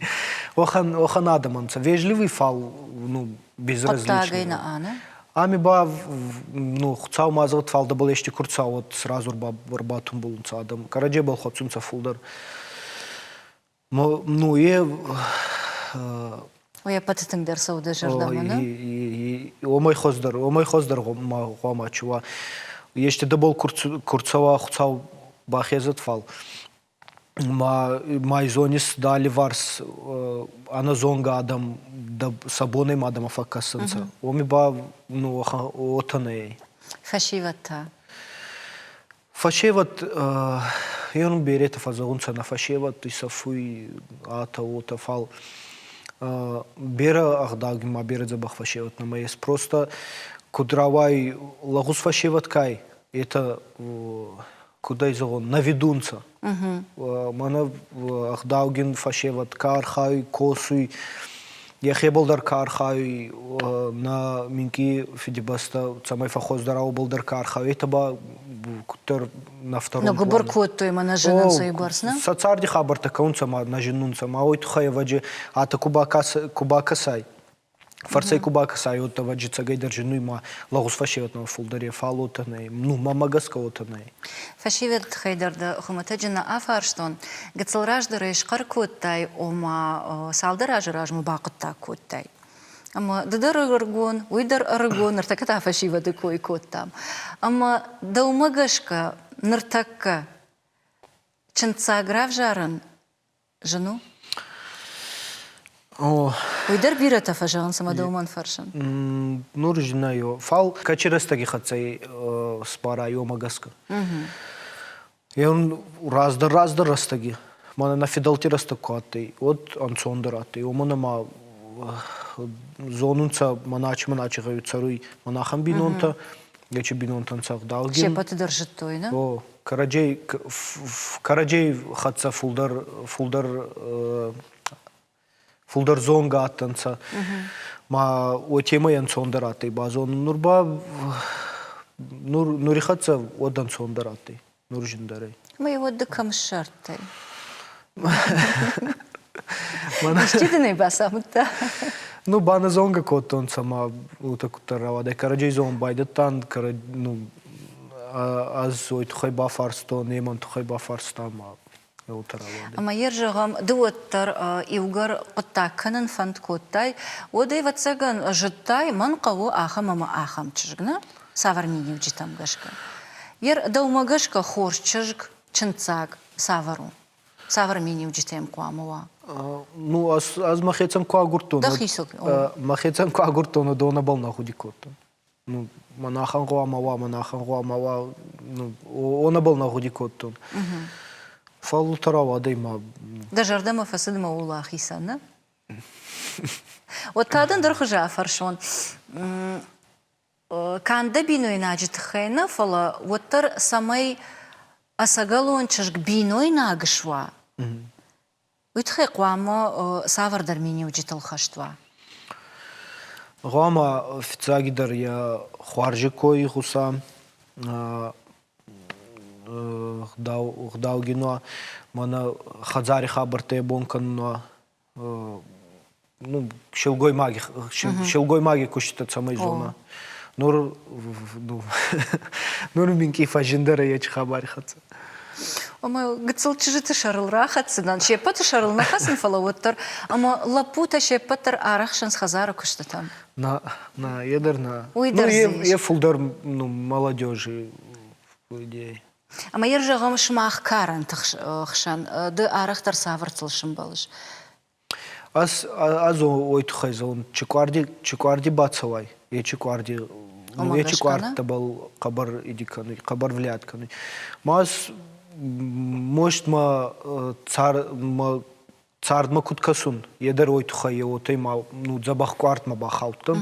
Уӕхӕн, уӕхӕн адӕм ӕнцӕ. Вежливый, фал ну, безразличный. нӕ ана? Ами ба ну, Хуцау ма зӕгъӕд, фал дӕбӕл ести ку рцӕуа, сразу ӕрбатумбул унцӕ адӕм. Кӕрӕдзебӕл хуӕцунцӕ фулдӕр. Ну, е Ой, ӕппӕты тынгдӕр цӕуы дӕ зӕрдӕмӕ, нӕ? Уомӕй хуӕздӕр, уомӕй хуӕздӕр ма гъуама чи уа. Ести дӕбӕл ку рцӕуа, Хуцау бахезӕд, фал ма ма зонис дӕ алливарс ӕнӕзонгӕ адӕм сӕ бонӕй ма дӕмӕ фӕккӕсунцӕ. Уоми ба ну, уотӕ нӕй. Фӕсевӕд та? Фӕсевӕд ерун беретӕ фӕззӕгъунцӕ нӕ фӕсевӕд исӕфуй атӕ, уотӕ, фал берӕ ӕгъдауги ма берӕ дзӕбӕх фӕсевӕд нӕма ес. Просто куд рауай лӕгъуз фӕсевӕд ка ӕй, етӕ куд ӕй зӕгъон, нӕ ведунцӕ. Мӕнӕ ӕгъдаугин фӕсевӕд ка архайуй, косуй, йӕхебӕл дӕр ка архайуй, нӕ минкъий Фидибӕстӕ цӕмӕй фӕххуӕздӕр уобӕл дӕр ка архайуй, етӕ ба куддӕр на втором Но гуыбыр кодтой мӕ нӕ зынынц уыйбӕрц, нӕ? Сӕ царди хабӕрттӕ кӕунцӕ ма нӕ зиннунцӕ, ма уой туххӕй ӕвӕджи атӕ ку бакӕсай, Фӕрцӕй ку бакӕсай, уӕд ӕвӕджи цӕгӕйдӕр зиннуй ма лӕгъуз фӕсевӕдмӕ фулдӕр е, фал уотӕ нӕй. Ну, мӕмӕ гӕсгӕ уотӕ нӕй. Фӕсевӕды тыххӕй дӕр дӕ хуымӕтӕджы нӕ афарстон. Гыццыл раздӕр ӕй схъӕр кодтай, ома цалдӕр азы размӕ бахъуыддаг кодтай. Ӕмӕ ды дӕр ӕрыгон, уый дӕр ӕрыгон, ныртӕккӕ та фӕсивӕды кой кодтам. Ӕмӕ дӕумӕ гӕсгӕ ныртӕккӕ чындздзаг равзарын Зын у? О. Уый дӕр бирӕтӕ фӕзӕгъынц ӕмӕ дӕумӕн фӕрсын. Нур зинайо. Фал кӕчи рӕстӕги хӕццӕ сбара уомӕ гӕсгӕ. Еун раздӕр раздӕр рӕстӕги, мӕнӕ нӕ фидӕлти рӕстӕг ку адтӕй, уӕд ӕнцондӕр адтӕй. Уомӕн ӕма зонунцӕ мӕнӕ мӕнӕ гъӕуи цӕруй мӕнӕхӕн бийнонтӕ, ечи бийнонтӕн цӕгъдалгин. Се ппӕты дӕр зыдтой, нӕ? О, кӕрӕдзей кӕрӕдзей хӕццӕ фулдӕр фулдӕр фулдӕр зонгӕ адтӕнцӕ. Ма уотемӕй ӕнцондӕр адтӕй базонун. Нур ба нур нури хӕццӕ уӕд ӕнцондӕр адтӕй, нур зиндӕр ӕй. Ма уӕд ды кӕм ссардтай? Исчи дын ӕй бацамыдта? Ну, баназонгӕ кодтонцӕ ма уотӕ куддӕр рауадӕй. Кӕрӕдзей зонун байдӕдтан, ну, ӕз уой туххӕй бафарстон, е мӕн туххӕй бафарста ма уотӕ рауадӕй. Ӕма ер зӕгъӕм, ды уӕддӕр иугӕр хъуыддаг кӕнын фӕнд кодтай, уӕд, ӕвӕццӕгӕн, зыдтай, мӕн хъӕуы ахӕм ӕмӕ ахӕм чызг, нӕ? Цавӕр миниуджытӕм гӕсгӕ? Ер дӕумӕ гӕсгӕ хорз чызг, чындздзаг цавӕр у? Цавӕр миниуджытӕм хъуамӕ уа? Ну, ӕз мӕхецӕн ку агурдтон, мӕхецӕн ку агурдтон, уодонӕбӕл нӕ гъуди кодтон. Ну, мӕнӕхӕн гъуама уа, мӕнӕхӕн гъуама уа, ну, уонӕбӕл нӕ гъуди кодтон. Фал уотӕ рауадӕй ма. Дӕ зӕрдӕмӕ фӕцыд мӕ ууыл ахицӕн, нӕ? Уӕд та дын дӕр хуызы афӕрсон. Канд дӕ бинойнаджы тыххӕй нӕ, фӕлӕ уӕддӕр цӕмӕй ӕцӕгӕлон чызг бинойнаг суа, уый тыххӕй хъуамӕ цавӕрдӕр миниуджытыл хӕст уа. Гъуама фиццагидӕр е хуарзи кой игъуса, гъдаугин уа, мӕнӕ хӕдзари хабӕрттӕ йӕ бон кӕнун уа, ну, силгоймаги, силгоймаги куститӕ цӕмӕй зона. Нур, ну, нур минкъий фӕззиндӕр ӕй ечи хабари хӕццӕ. Ӕмӕ гыццыл чызджыты сӕрыл рахӕцдзынӕн, се ппӕты сӕрыл нӕ хӕцын, фӕлӕ уӕддӕр. Ӕмӕ лӕппутӕ се ппӕт дӕр арӕхсынц хӕдзары куыстытӕм. На, на, е дӕр на. Уый дӕр ну, е, е фулдӕр ну, молодежи, по идее. Ӕмӕ йӕ зӕгъӕм, сымах карӕнты хсӕн ды арӕхдӕр цавӕртыл сымбӕлыс? Ӕз ӕз уой туххӕй зӕгъун, чи къуарди бацӕуай, ечи къуарди ну, ечи къуӕрттӕбӕл хъӕбӕр иди кӕнуй, хъӕбӕр влият кӕнуй. Ма ӕз может ма цар ма цардмӕ куд кӕсун, е дӕр уой туххӕй е уотӕй ма ну, дзӕбӕх къуартмӕ бахаудтӕн.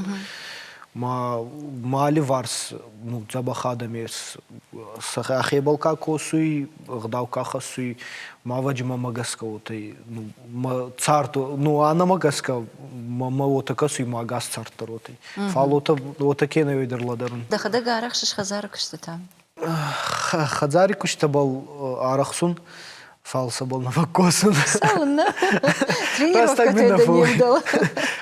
Ма ма алливарс ну, дзӕбӕх адӕм ес. Сӕхебӕл ка косуй, ӕгъдау ка хӕссуй, ма ӕвӕджи мӕмӕ гӕсгӕ уотӕй ну, мӕ цард, ну, анӕмӕ гӕсгӕ мӕмӕ уотӕ кӕсуй, ма ӕгас цард дӕр уотӕй. Фал уотӕ, уотӕ ке нӕ дӕр лӕдӕрун. Дӕхӕдӕг арӕхсыс хӕдзары куыстытӕм? Хӕдзари кустӕбӕл арӕхсун, фал сӕбӕл нӕ фӕккосун. Цӕуыннӕ? Тренировкӕтӕй дӕ не вдӕлы.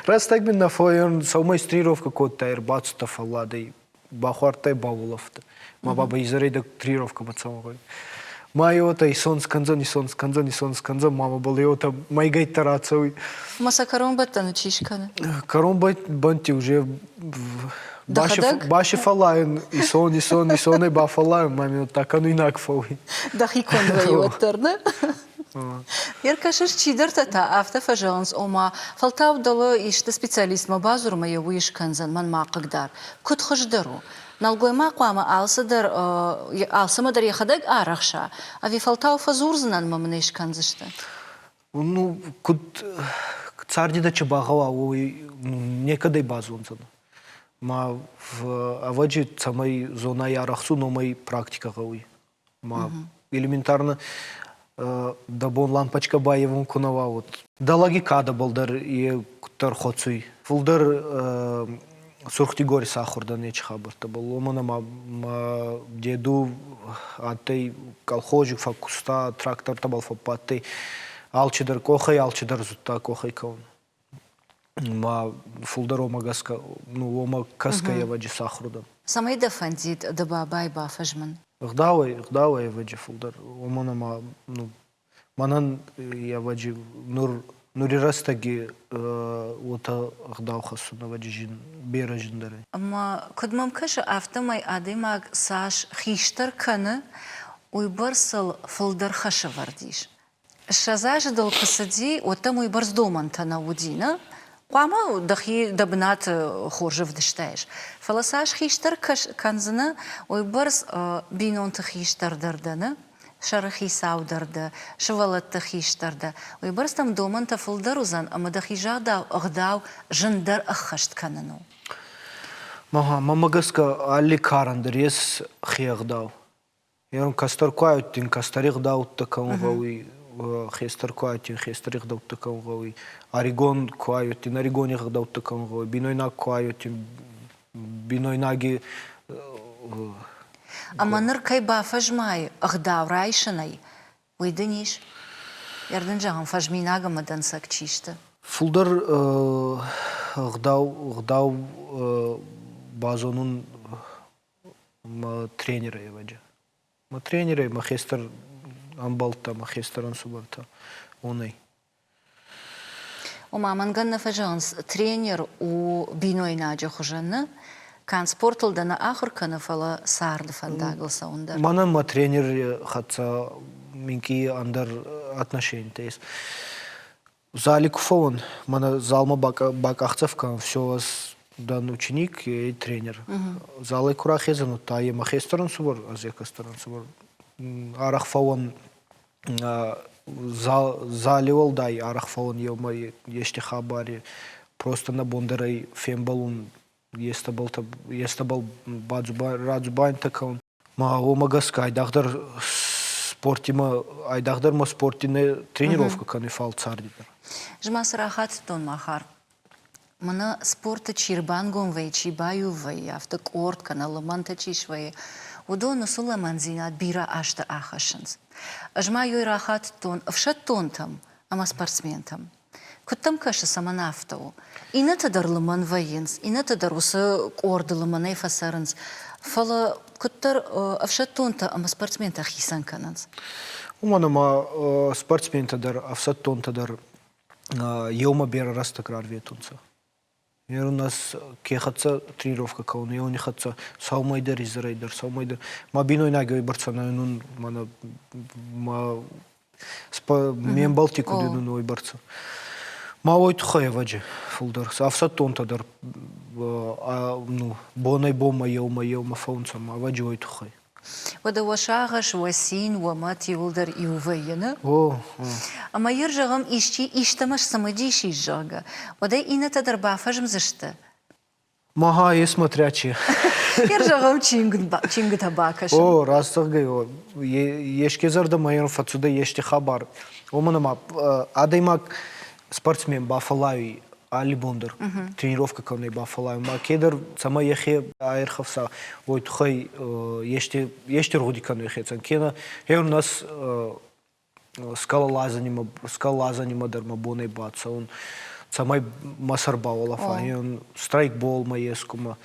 Рӕстӕг мин нӕ фӕууй, сӕумӕй тренировкӕ кодтай, ӕрбацудтӕ фӕлладӕй, бахуардтай, баулӕфтӕ. Ма баба изӕрӕй дӕ тренировкӕмӕ цӕугӕй. Ма еуотӕ исон скӕндзӕн, исон скӕндзӕн, исон скӕндзӕн, ма мӕбӕл еуотӕ мӕйгӕйттӕ рацӕуй. Ма сӕ кӕронбӕттӕны чи скӕны? Кӕронбӕттӕнти уже Баси фӕллайун, исон, исон, исонӕй бафӕллайун, ма мин удта кӕнуйнаг фӕууй. Дӕхи конд вӕййы уӕддӕр, нӕ? Ӕркӕсыс, чидӕртӕ та афтӕ фӕзӕгъынц, ома, фӕлтау дӕлӕ исты специалистмӕ бадзур ӕмӕ йӕ уый скӕндзӕн, мӕн ма хъыгдар. Куыд хуыздӕр у? Нӕлгоймаг хъуамӕ алцыдӕр, алцӕмӕ дӕр йӕхӕдӕг арӕхса, ӕви фӕлтау фӕдзурдзынӕн ӕмӕ мын ӕй скӕндзысты? Ну, куд царди дӕ чи багъӕуа, уой некӕдӕй базондзӕнӕ. Ма ӕвӕджи, цӕмӕй зонай арӕхсун, уомӕй практикӕ гъӕуй. Ма элементарно дӕ бон лампочкӕ байевун ку нӕ уа, вот дӕ лӕги кадӕбӕл дӕр е куддӕр хуӕцуй. Фулдӕр Сурх-Дигори сахур дӕн нечи хабӕрттӕбӕл, уомӕн ӕма мӕ деду адтӕй колхози фӕккуста, трактортӕбӕл фӕббадтӕй. Алчидӕр къохӕй, алчидӕр зудта къохӕй кӕун. Ма фулдӕр уомӕ гӕсгӕ, ну, уомӕ кӕсгӕ ӕвӕджи сахур дӕн. Цӕмӕй дӕ фӕндид дӕ бабай бафӕзмын? Гъдауӕй, гъдауӕй ӕвӕджи фулдӕр, уомӕн ӕма ну, Мӕнӕн ӕвӕджи нур нури рӕстӕги уотӕ ӕгъдау хӕссун ӕвӕджи зин, берӕ зиндӕр ӕй. Ӕма куыд мӕм кӕсы, афтӕмӕй адӕймаг цас хистӕр кӕны, уыйбӕрц ыл фылдӕр хӕсӕвӕрд ис. 20 азы дыл куы цыди, уӕд дӕм уыйбӕрц домӕнтӕ нӕ уыди, нӕ? Хъуамӕ дӕхи дӕ бынаты хорз ӕвдыстаис. Фӕлӕ цас хистӕр кӕндзынӕ, уыйбӕрц бинонты хистӕр дӕр дӕ, нӕ? сӕрыхицау дӕр дӕ, сывӕллӕтты хистӕр дӕ, уыйбӕрц дӕм домӕнтӕ фылдӕр уыдзӕн ӕмӕ дӕхи загъдау ӕгъдау зындӕр ӕххӕст кӕнын у. Мӕнмӕ гӕсгӕ алли карӕн дӕр ес хе ӕгъдау. Ерун кӕстӕр ку ӕйуттин, кӕстӕри ӕгъдӕуттӕ кӕун гъӕуй, хестӕр ку ӕйуттин, хестӕри ӕгъдӕуттӕ кӕун гъӕуй, ӕригон ку ӕйуттин, ӕригони ӕгъдӕуттӕ кӕун гъӕуй, бийнойнаг ку ӕйуттин, бийнойнаги Ӕмӕ ныр кӕй бафӕзмай ӕгъдау райсынӕй, уый дын ис? Ӕрдын зӕгъын, фӕзминаг ӕмӕ дӕнцӕг чи сты? Фулдӕр ӕгъдау, ӕгъдау базонун мӕ тренерӕй ӕвӕджи. Мӕ тренерӕй, мӕ хестӕр ӕмбӕлттӕ, мӕ хестӕр ӕнсувӕртӕ, уонӕй. Ома, мӕнгӕн нӕ фӕзӕгъынц, тренер у бинойнаджы хуызӕн нӕ, канд спортыл дӕ нӕ ахуыр кӕны, фӕлӕ царды фӕндагыл цӕуын дӕр. Мӕнӕн мӕ тренери хӕццӕ минкъий ӕндӕр отношенитӕ ес. Зали ку фӕуон, мӕнӕ залмӕ бакъахдзӕф кӕнун, все, ӕз дӕн ученик и тренер. Залӕй ку рахезӕн, удта е мӕ хестӕр ӕнсувӕр, ӕз е кӕстӕр ӕнсувӕр. Арӕх фӕуӕн зали уӕлдай арӕх фӕуӕн еумӕ ести хабари, просто нӕ бон дӕр ӕй фембӕлун, естӕбӕл радзубанитӕ кӕнун. Ма уомӕ гӕсгӕ айдагъдӕр спортимӕ, айдагъдӕр ма спорти не тренировкӕ кӕнуй, фал царди дӕр. Ӕз ма цы рахатыдтон, Махар? Мӕнӕ спорты чи рбангом вӕййы, чи баиу вӕййы, афтӕ къорд кӕнӕ лымӕнтӕ чи свӕййы, уыдон уыцы лӕмӕндзинад бирӕ азты ахӕссынц. Ӕз ма йой рахатыдтон ӕфсӕддонтӕм ӕмӕ спортсментӕм. Куыд дӕм кӕсы, цӕмӕн афтӕ у? Иннӕтӕ дӕр лымӕн вӕййынц, иннӕтӕ дӕр уыцы къорды лымӕнӕй фӕцӕрынц, фӕлӕ куыддӕр ӕфсӕддонтӕ ӕмӕ спортсментӕ хицӕн кӕнынц. Уымӕн ӕмӕ спортсментӕ дӕр, ӕфсӕддонтӕ дӕр еумӕ берӕ рӕстӕг рарветунцӕ. Ерунас ке хӕццӕ тренировкӕ кӕун, еуни хӕццӕ сӕумӕй дӕр, изӕрӕй дӕр, сӕумӕй дӕр. Мӕ бийнойнаги уойбӕрцӕ нӕ уинун, мӕнӕ мӕ ме мбӕлтти куд уинун, уойбӕрцӕ. Ма уой туххӕй ӕвӕджи фулдӕр. Ӕфсӕддонтӕ дӕр ну, бонӕй-бонмӕ еумӕ-еумӕ фӕуунцӕ, ма ӕвӕджи уой туххӕй. Уӕдӕ уӕ сагъӕс, уӕ цин, уӕ мӕт иууылдӕр иу вӕййы, нӕ? Ӕмӕ йыр, зӕгъӕм, исчи истӕмӕ сцымыдис ис, зӕгъгӕ, уӕд ӕй иннӕтӕ дӕр бафӕзмдзысты. Мага, е смотря чи. Йыр, зӕгъӕм, чингуытӕ бакӕсын. О, раст зӕгъгӕй, еске зӕрдӕмӕ йын фӕцудӕй ести хабар. Уомӕн ӕма адӕймаг спортсмен бафӕллайуй алли бон дӕр тренировкӕ кӕнунӕй бафӕллайун. Ма кедӕр цӕмӕй йӕхе ӕрхӕфса, уой туххӕй ести ести ргъуди кӕнуй хецӕн. Кенӕ хеун нас скалолазанимӕ скалолазанимӕ дӕр мӕ бонӕй бацӕун, цӕмӕй мӕ сӕр бауолӕфа. Хеун страйкболмӕ ескумӕ.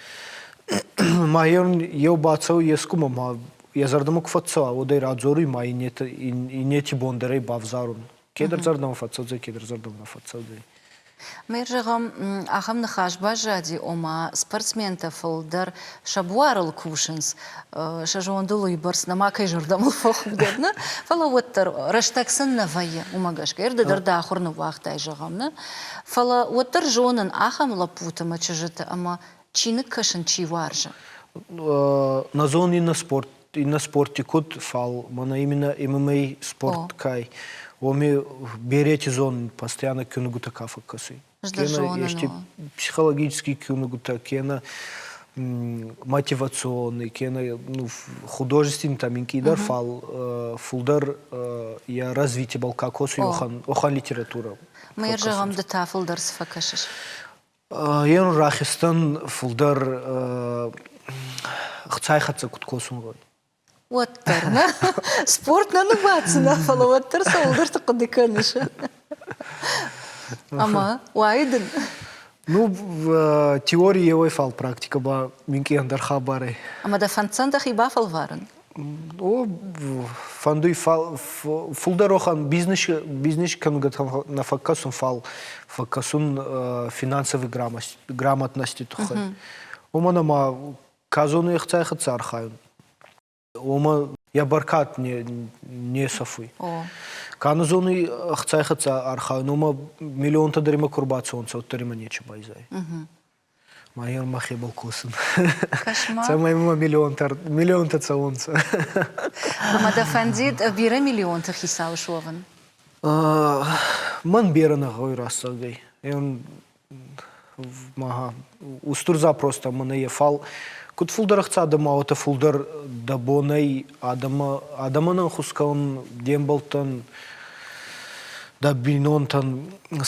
Ма хеун еу бацӕуй ескумӕ, ма йӕ зӕрдӕмӕ ку фӕццӕуа, уӕд ӕй радзоруй, ма иннети бон дӕр ӕй бавзарун. Кедӕр зӕрдӕмӕ фӕццӕудзӕй, кедӕр зӕрдӕмӕ нӕ фӕццӕудзӕй. Мэр, зӕгъӕм, ахӕм ныхас баззади, ома спортсментӕ фылдӕр сӕ буарыл кусынц, сӕ зондыл уыйбӕрц нӕма кӕй зӕрдӕмӕ фӕхудӕг, нӕ? Фӕлӕ уӕддӕр рӕстӕг сын нӕ вӕййы, уымӕ гӕсгӕ. Ды дӕр дӕ ахуыр ныууагътай, зӕгъӕм, нӕ? Фӕлӕ уӕддӕр зонын ахӕм лӕппуты мӕ чызджыты ӕмӕ чиныг кӕсын чи уарзы. Нӕ зонын иннӕ спорт иннӕ спортти куд, фал мӕнӕ именно ММА спорт кай, уоми берети зон постоянно киунугутӕ ка фӕккӕсуй. Кенӕ ести психологический киунугутӕ, кенӕ мотивационный, кенӕ ну, художественный там минкъийдӕр, фал фулдӕр йӕ развитиебӕл ка косуй, уӕхӕн литература. Мӕ зӕгъӕм, ды та фулдӕр цы фӕкӕсыс? Е рахизтӕн фулдӕр хцай хӕццӕ куд косун гъӕуй. Уӕддӕр нӕ спорт нӕ ныууадздзынӕ, фӕлӕ уӕддӕр цӕуылдӕрты хъуыды кӕныс. Ӕмӕ уайы дын? Ну, теори еуӕй, фал практикӕ ба минкъий ӕндӕр хабар ӕй. Ӕмӕ дӕ фӕнддзӕн дӕхи бафӕлварын? О, фӕндуй фулдӕр охӕн бизнес, бизнес кӕнгӕ нӕ фӕккӕсун, фал фӕккӕсун финансовой грамотности туххӕй. Уомӕн ӕма ка зоны ӕхцай хӕццӕ архайун, уомӕ йӕ бӕркад не сӕфуй. Ка нӕ зоны ӕхцай хӕццӕ архайун, уомӕ миллионтӕ дӕр имӕ ку рбацӕуонцӕ, уӕддӕр имӕ нечи байзайй. Ма мӕхебӕл косун. Цӕмӕй мӕ миллионтӕ миллионтӕ цӕуонцӕ. Ӕма дӕ фӕндид бирӕ миллионты хицау суӕвын? Мӕн берӕ нӕ гъӕуй рӕстӕгӕй. Устур запростӕ мӕнӕ е, фал куд фулдӕр ӕхца адӕмӕ, уотӕ фулдӕр дӕ бонӕй адӕмӕн ӕнхус кӕнун, де мбӕлттӕн, дӕ бийнонтӕн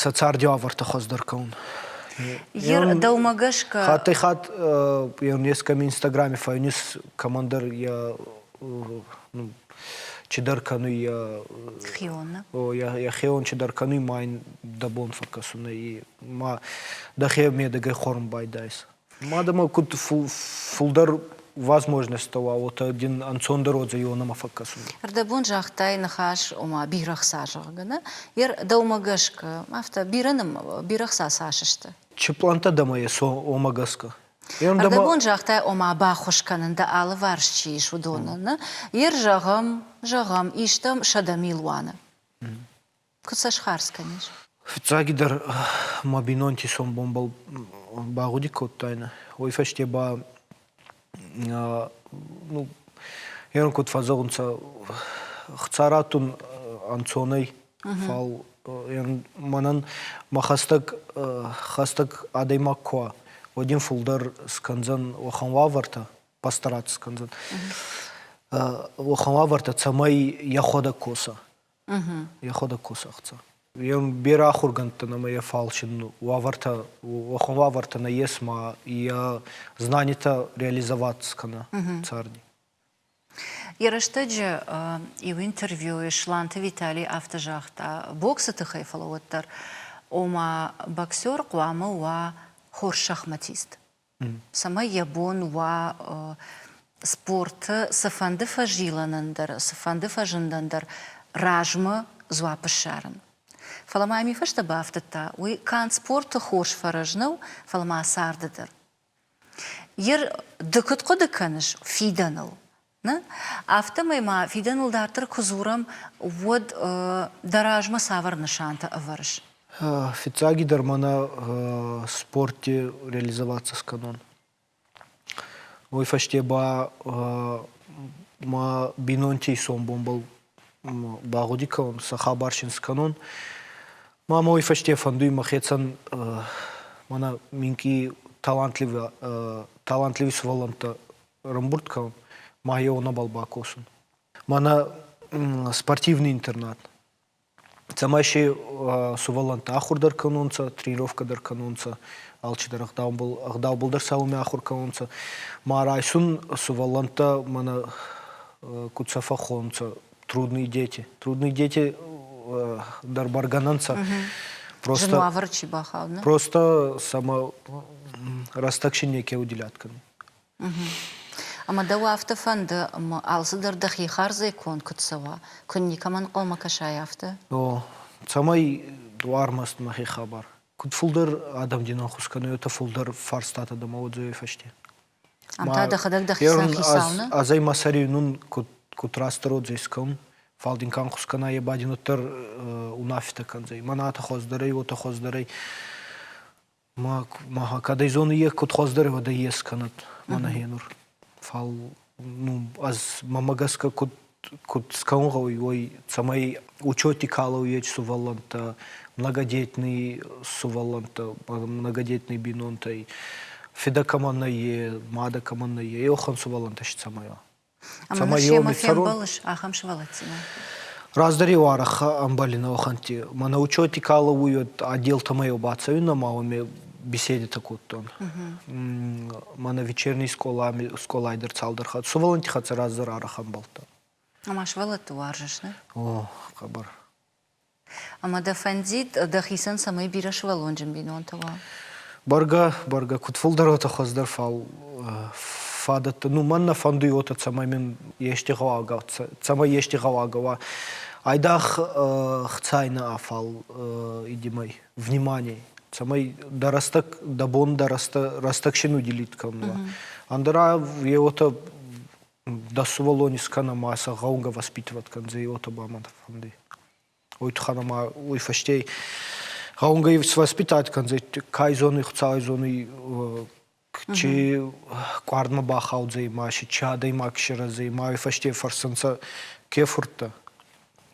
сӕ царди уавӕртӕ хуӕздӕр кӕнун. Ер дӕумӕ гӕсгӕ Хаттӕй-хатт ескӕми Инстаграме фӕуинис кӕмӕндӕр йӕ ну, чидӕр кӕнуй йӕ хион, йӕ хеон чидӕр кӕнуй, ма ин дӕ бон фӕккӕсун ӕй, ма дӕхе медӕгӕй хуӕрун байдайис. Ма дӕмӕ куд фулдӕр возможносттӕ уа, уотӕ дин ӕнцондӕр уодзӕй ионӕмӕ фӕккӕсун. Ӕрдӕбон загътай ныхас, ома бирӕ хца, зӕгъгӕ, нӕ? Ер дӕумӕ гӕсгӕ, афтӕ бирӕ бирӕ хца цас сты? Чи пълантӕ дӕмӕ ес, уомӕ гӕсгӕ. Ӕрдӕбон загътай, ома баххуыс кӕнын дӕ алыварс чи ис, уыдонӕн. Нӕ? Ер зӕгъӕм, зӕгъӕм, истӕм 100 милуаны. Куыд сӕ схардз кӕнис? Фиццагидӕр мӕ бийнонти сомбонбӕл багъуди кодтайнӕ. Уой фӕсте ба ну, ерун куд фӕззӕгъунцӕ, хца раттун ӕнцонӕй, фал мӕнӕн мӕ хӕстӕг хӕстӕг адӕймаг ку уа, уӕд ин фулдӕр скӕндзӕн уӕхӕн уавӕртӕ, постараться скӕндзӕн уӕхӕн уавӕртӕ, цӕмӕй йӕхуӕдӕг коса. Йӕхуӕдӕг коса ӕхца. Е берӕ ахургӕндтӕ нӕмӕ е фал син уавӕртӕ, уӕхӕн уавӕртӕ нӕййес ма е знанитӕ реализоваться кӕна царди. Йӕ рӕстӕджы иу интервьюйы Сланты Виталий афтӕ загъта боксы тыххӕй, фӕлӕ уӕддӕр, ома боксер хъуамӕ уа хорз шахматист, цӕмӕй йӕ бон уа спорты цыфӕнды фӕзилӕнӕн дӕр, цыфӕнды фӕзындӕн дӕр размӕ дзуапп ссарын. Фӕлӕ ма йӕм фӕстӕ бафтыдта, уый канд спорты хорз фӕрӕз нӕу, фӕлӕ ма царды дӕр. Ер ды куыд хъуыды кӕныс фидӕныл? Нӕ? Афтӕмӕй ма фидӕныл дарддӕр куы дзурӕм, уӕд дӕ размӕ цавӕр нысантӕ ӕвӕрыс? Фиццагидӕр мӕнӕ спорти реализоваться скӕнун. Уой фӕсте ба мӕ бийнонти исонбонбӕл багъуди кӕнун, сӕ хабар син скӕнун. Ма мӕ уой фӕсте фӕндуй мӕхецӕн мӕнӕ минкъий талантливый, талантливый сувӕллӕнттӕ ӕрӕмбурд кӕнун, ма еунӕбӕл бакосун. Мӕнӕ спортивный интернат. Цӕмӕй си сувӕллӕнттӕ ахур дӕр кӕнонцӕ, тренировкӕ дӕр кӕнонцӕ, алчидӕр ӕгъдаубӕл, ӕгъдаубӕл дӕр сӕумӕ ахур кӕнонцӕ. Ма райсун сувӕллӕнттӕ мӕнӕ куд сӕ фӕххонунцӕ, трудные дети. Трудные дети дӕр бӕргӕ нӕ нцӕ. Просто, Зын уавӕры чи бахауд, не? Просто сӕмӕ рӕстӕг син неке уделят кӕнуй. Ӕмӕ дӕу афтӕ фӕнды, ӕмӕ алцыдӕр дӕхи хардзӕй конд куыд цӕуа, куы никӕмӕн ӕнхъӕлмӕ кӕсай, афтӕ? О, цӕмӕй дуармӕст мӕхи хабар. Куыд фулдӕр адӕм дин ӕнхус кӕнуй, уотӕ фулдӕр фарстатӕ дӕмӕ уодзӕй фӕсте. Ам та дӕхӕдӕг дӕхицӕн хицау нӕ? Ӕз ӕй мӕ сӕри нун куд, куд растдӕр уодзӕй скӕун, фал дин ка ӕнхус кӕна, е ба дин уӕддӕр унаффитӕ кӕндзӕй. Мӕнӕ атӕ хуӕздӕр ӕй, уотӕ хуӕздӕр ӕй. Ма, ма кӕдӕй зоны е куд хуӕздӕр уӕд ӕй ес кӕнӕд мӕнӕ гьенур. Фал ну, ӕз мӕмӕ гӕсгӕ куд куд скӕун гъӕуй, уой, цӕмӕй учети ка лӕууй сувӕллӕнттӕ, многодетный сувӕллӕнттӕ, многодетный бийнонтӕй, фидӕ кӕмӕн нӕййе, мадӕ кӕмӕн нӕййе, еуӕхӕн сувӕллӕнттӕ си цӕмӕй уа. Ӕмӕ ныр семӕ фембӕлыс ахӕм сывӕллӕттимӕ? Раздӕр-иу арӕх ӕмбӕлин уӕхӕнтти. Мӕнӕ учети ка лӕууй, уӕд отделтӕмӕ-еу бацӕуин ӕма уоми беседитӕ кодтон. Мӕнӕ вечерний скъолай дӕр цалдӕр хатт. Сувӕллӕнтти хӕццӕ раздӕр арӕх ӕмбалдтӕн. Ӕма сывӕллӕтты уарзыс, нӕ? О, хъӕбӕр. Ӕмӕ дӕ фӕндид, дӕхицӕн цӕмӕй бирӕ сывӕллонджын бинонтӕ уа? Бӕргӕ, бӕргӕ, куд фулдӕр, уотӕ хуӕздӕр, фал фадӕттӕ, ну, мӕн нӕ фӕндуй уотӕ, цӕмӕй мин ести гъӕуагӕ, цӕмӕй ести гъӕуагӕ уа. Айдагъ хцай нӕ, фал идимӕй, внимание, цӕмӕй дӕ рӕстӕг, дӕ бон дӕ рӕстӕг син уделить кӕнун уа. Ӕндӕра е уотӕ дӕ сувӕллони скӕнӕ ма сӕ гъӕунгӕ воспитывать кӕндзӕй, уотӕ ба мӕн фӕнди. Уой туххӕн ӕма уой фӕсте гъӕунгӕ воспитать кӕндзӕй, кай зонуй, Хуцауи зонуй, чи къуардмӕ бахаудзӕй, ма си чи адӕймаг сирӕзӕй, ма уой фӕсте фӕрсунцӕ ке фурттӕ.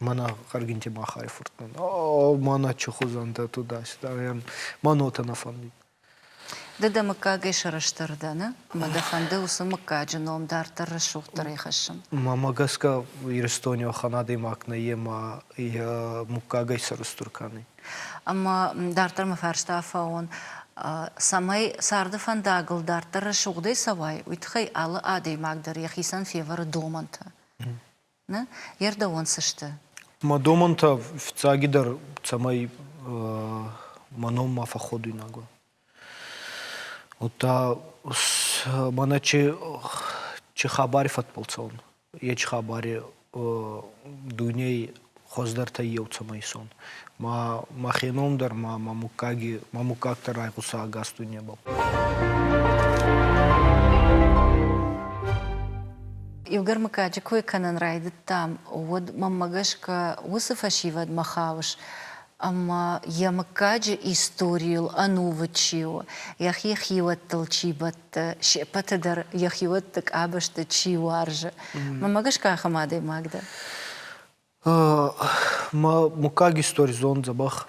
Мӕнӕ Къаргинти Махари фурт. О, мӕнӕ чи хузӕн дӕ туда-сюда. Мӕн уотӕ нӕ фӕндуй. Ды дӕ мыггагӕй сӕрыстыр дӕ, нӕ? Ӕмӕ дӕ фӕнды уыцы мыггаджы ном дарддӕр рӕсугъддӕрӕй хӕссын? Мӕмӕ гӕсгӕ Иристони уӕхӕн адӕймаг нӕййе ма йӕ муггагӕй сӕрустур кӕнуй. Ӕмӕ дарддӕр мӕ фарста фӕуон. Цӕмӕй царды фӕндагыл дарддӕр рӕсугъдӕй цӕуай, уый тыххӕй алы адӕймаг дӕр йӕхицӕн февӕры домӕнтӕ. Нӕ? Йе рдӕуон цы сты? Мӕ домӕнтӕ фиццагидӕр, цӕмӕй мӕ ном ма фӕхходуйнаг уа. Удта мӕнӕ чи, чи хабари фӕдбӕл цӕун, ечи хабари дуйней хуӕздӕртӕй еу цӕмӕй исон. Ма мӕхе ном дӕр ма мӕ муггаги, мӕ муггаг дӕр райгъуса ӕгас дуйнебӕл. Иугӕр мыггаджы кой кӕнын райдыдтам, уӕд мӕнмӕ гӕсгӕ уыцы фӕсивӕдмӕ хауыс, ӕмӕ йӕ мыггаджы историйыл ӕнувыд чи у, йӕхи хиуӕттыл чи бӕтты, се ппӕты дӕр йӕхиуӕтты къабӕзты чи уарзы. Мӕнмӕ гӕсгӕ ахӕм адӕймаг дӕ. Мӕ муггаг истори зон дзӕбӕх,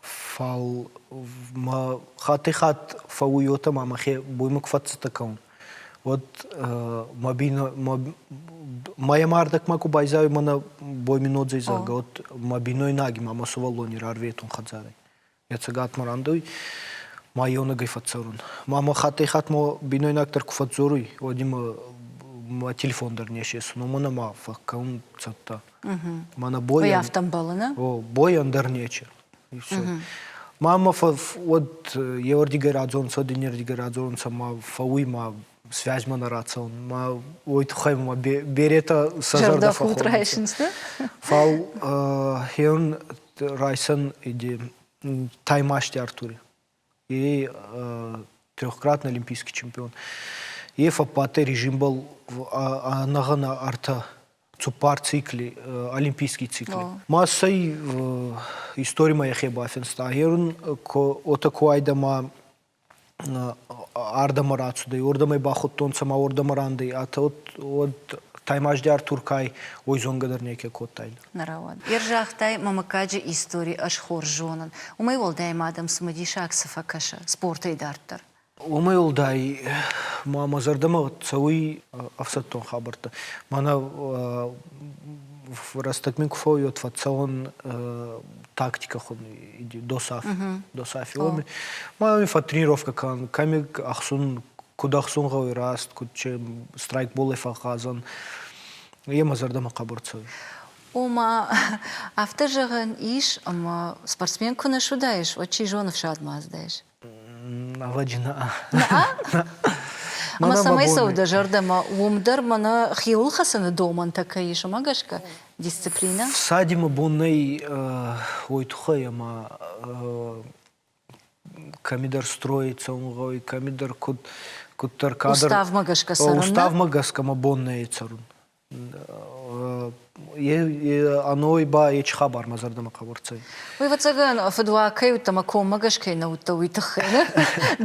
фал мӕ хаттӕй-хатт фӕууй уотӕ ма мӕхе буймаг фӕццӕттӕ кӕнун. Уӕд мӕ бино мӕ мардӕгмӕ ку байзайуй мӕнӕ Бойминодзей, зӕгъгӕ, уӕд мӕ бийнойнаги ма мӕ сувӕллони рарветун хӕдзарӕй. Йӕ цӕгатмӕ рандӕуй, ма еунӕгӕй фӕццӕрун. Ма мӕ хаттӕй-хатт мӕ бийнойнаг дӕр ку фӕдздзоруй, уӕд имӕ мӕ телефон дӕр не сесун, уомӕн ӕма фӕккӕун цӕттӕ. Мӕнӕ бой Уый афтӕ ӕмбӕлы, нӕ? О, бойӕн дӕр нечи. И всё. Ма мӕ уӕд еуӕрдигӕй радзорунцӕ, уӕд иннердигӕй радзорунцӕ, ма фӕууй ма связьмӕ нӕ рацӕун. Ма уой туххӕй ма беретӕ сӕ зӕрдӕ Зӕрдӕхудт райсынц, нӕ? Фал хеун райсӕн иди Таймасти Артури. И трехкратный олимпийский чемпион. Е фӕббадтӕй режимбӕл ӕнӕгъӕнӕ ӕртӕ цуппар цикли, олимпийский цикли. Ма сӕй историмӕ йӕхе бафинста. Ерун отӕ ку айдӕ ма ардӕмӕ рацудӕй, уордӕмӕ бахудтонцӕ ма уордӕмӕ рандӕй. Атӕ уӕд Таймазди Артуркай уой зонгӕ дӕр неке кодтайдӕ. Нӕ рауад. Ер загътай, мӕ мыггаджы истори ӕз хорз зонын. Уымӕй уӕлдай ма дӕм цымыдисаг цы фӕкӕсы спортӕй дарддӕр? Уымӕй уӕлдай ма мӕ зӕрдӕмӕ цӕуй ӕфсӕддон хабӕрттӕ. Мӕнӕ рӕстӕг мин ку фӕууй, уӕд фӕццӕуӕн тактикӕ хунуй ДОСАФ. ДОСАФи уоми. Ма фӕттренировкӕ кӕнӕн, кӕми ӕхсун, куд ӕхсун гъӕуй раст, куд страйкболӕй фӕгъгъазӕн. Е мӕ зӕрдӕмӕ хъӕбӕр цӕуй. Ома, афтӕ зӕгъӕн ис, ӕмӕ спортсмен куы нӕ суыдаис, уӕд чи зоны ӕфсадмӕ ацыдаис? Ӕвӕджи нӕ. Ӕмӕ цӕмӕй цӕуы дӕ зӕрдӕмӕ, уым дӕр мӕнӕ хиуыл хӕцыны домӕнтӕ кӕй ис, уымӕ гӕсгӕ дисциплинӕ? Всади мӕ бон нӕй уой туххӕй, ӕма кӕмидӕр строй цӕун гъӕуй, кӕмидӕр куд куддӕр кадӕр Уставмӕ гӕсгӕ цӕрун? Уставмӕ гӕсгӕ мӕ бон нӕй цӕрун. Ӕной ба ечи хабар мӕ зӕрдӕмӕ хъӕбӕр цӕй. Уый, ӕвӕццӕгӕн, фыдуаг кӕй уыдтӕ ӕмӕ коммӕгӕс кӕй нӕ уыдтӕ, уый тыххӕй.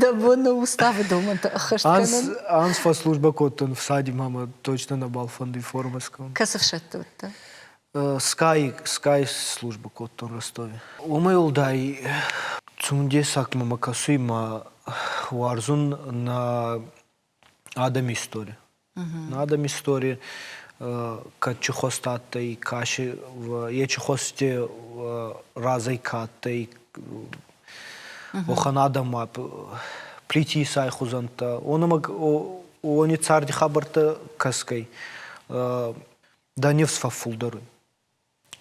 Дӕ бон нӕ уставы домӕнтӕ ӕххӕст кӕнын. Анз фӕслужбӕ кодтон ФСАДи мӕ точно нӕбал фӕндуй формӕ скӕнун. Кӕцы ӕфсӕдты уыдтӕ? Скай, Скай службӕ кодтон Ростови. Уымӕй уӕлдай цумдесаг мӕмӕ кӕсуй мӕ уарзун нӕ адӕми истори. Адӕм истори кӕд чихост адтӕй, каши е чихости разӕй ка адтӕй, уӕхӕн адӕммӕ Плити Исай хузӕнттӕ. Уонӕмӕ уони царди хабӕрттӕ кӕсгӕй, дӕ нифс фӕффулдӕр уй.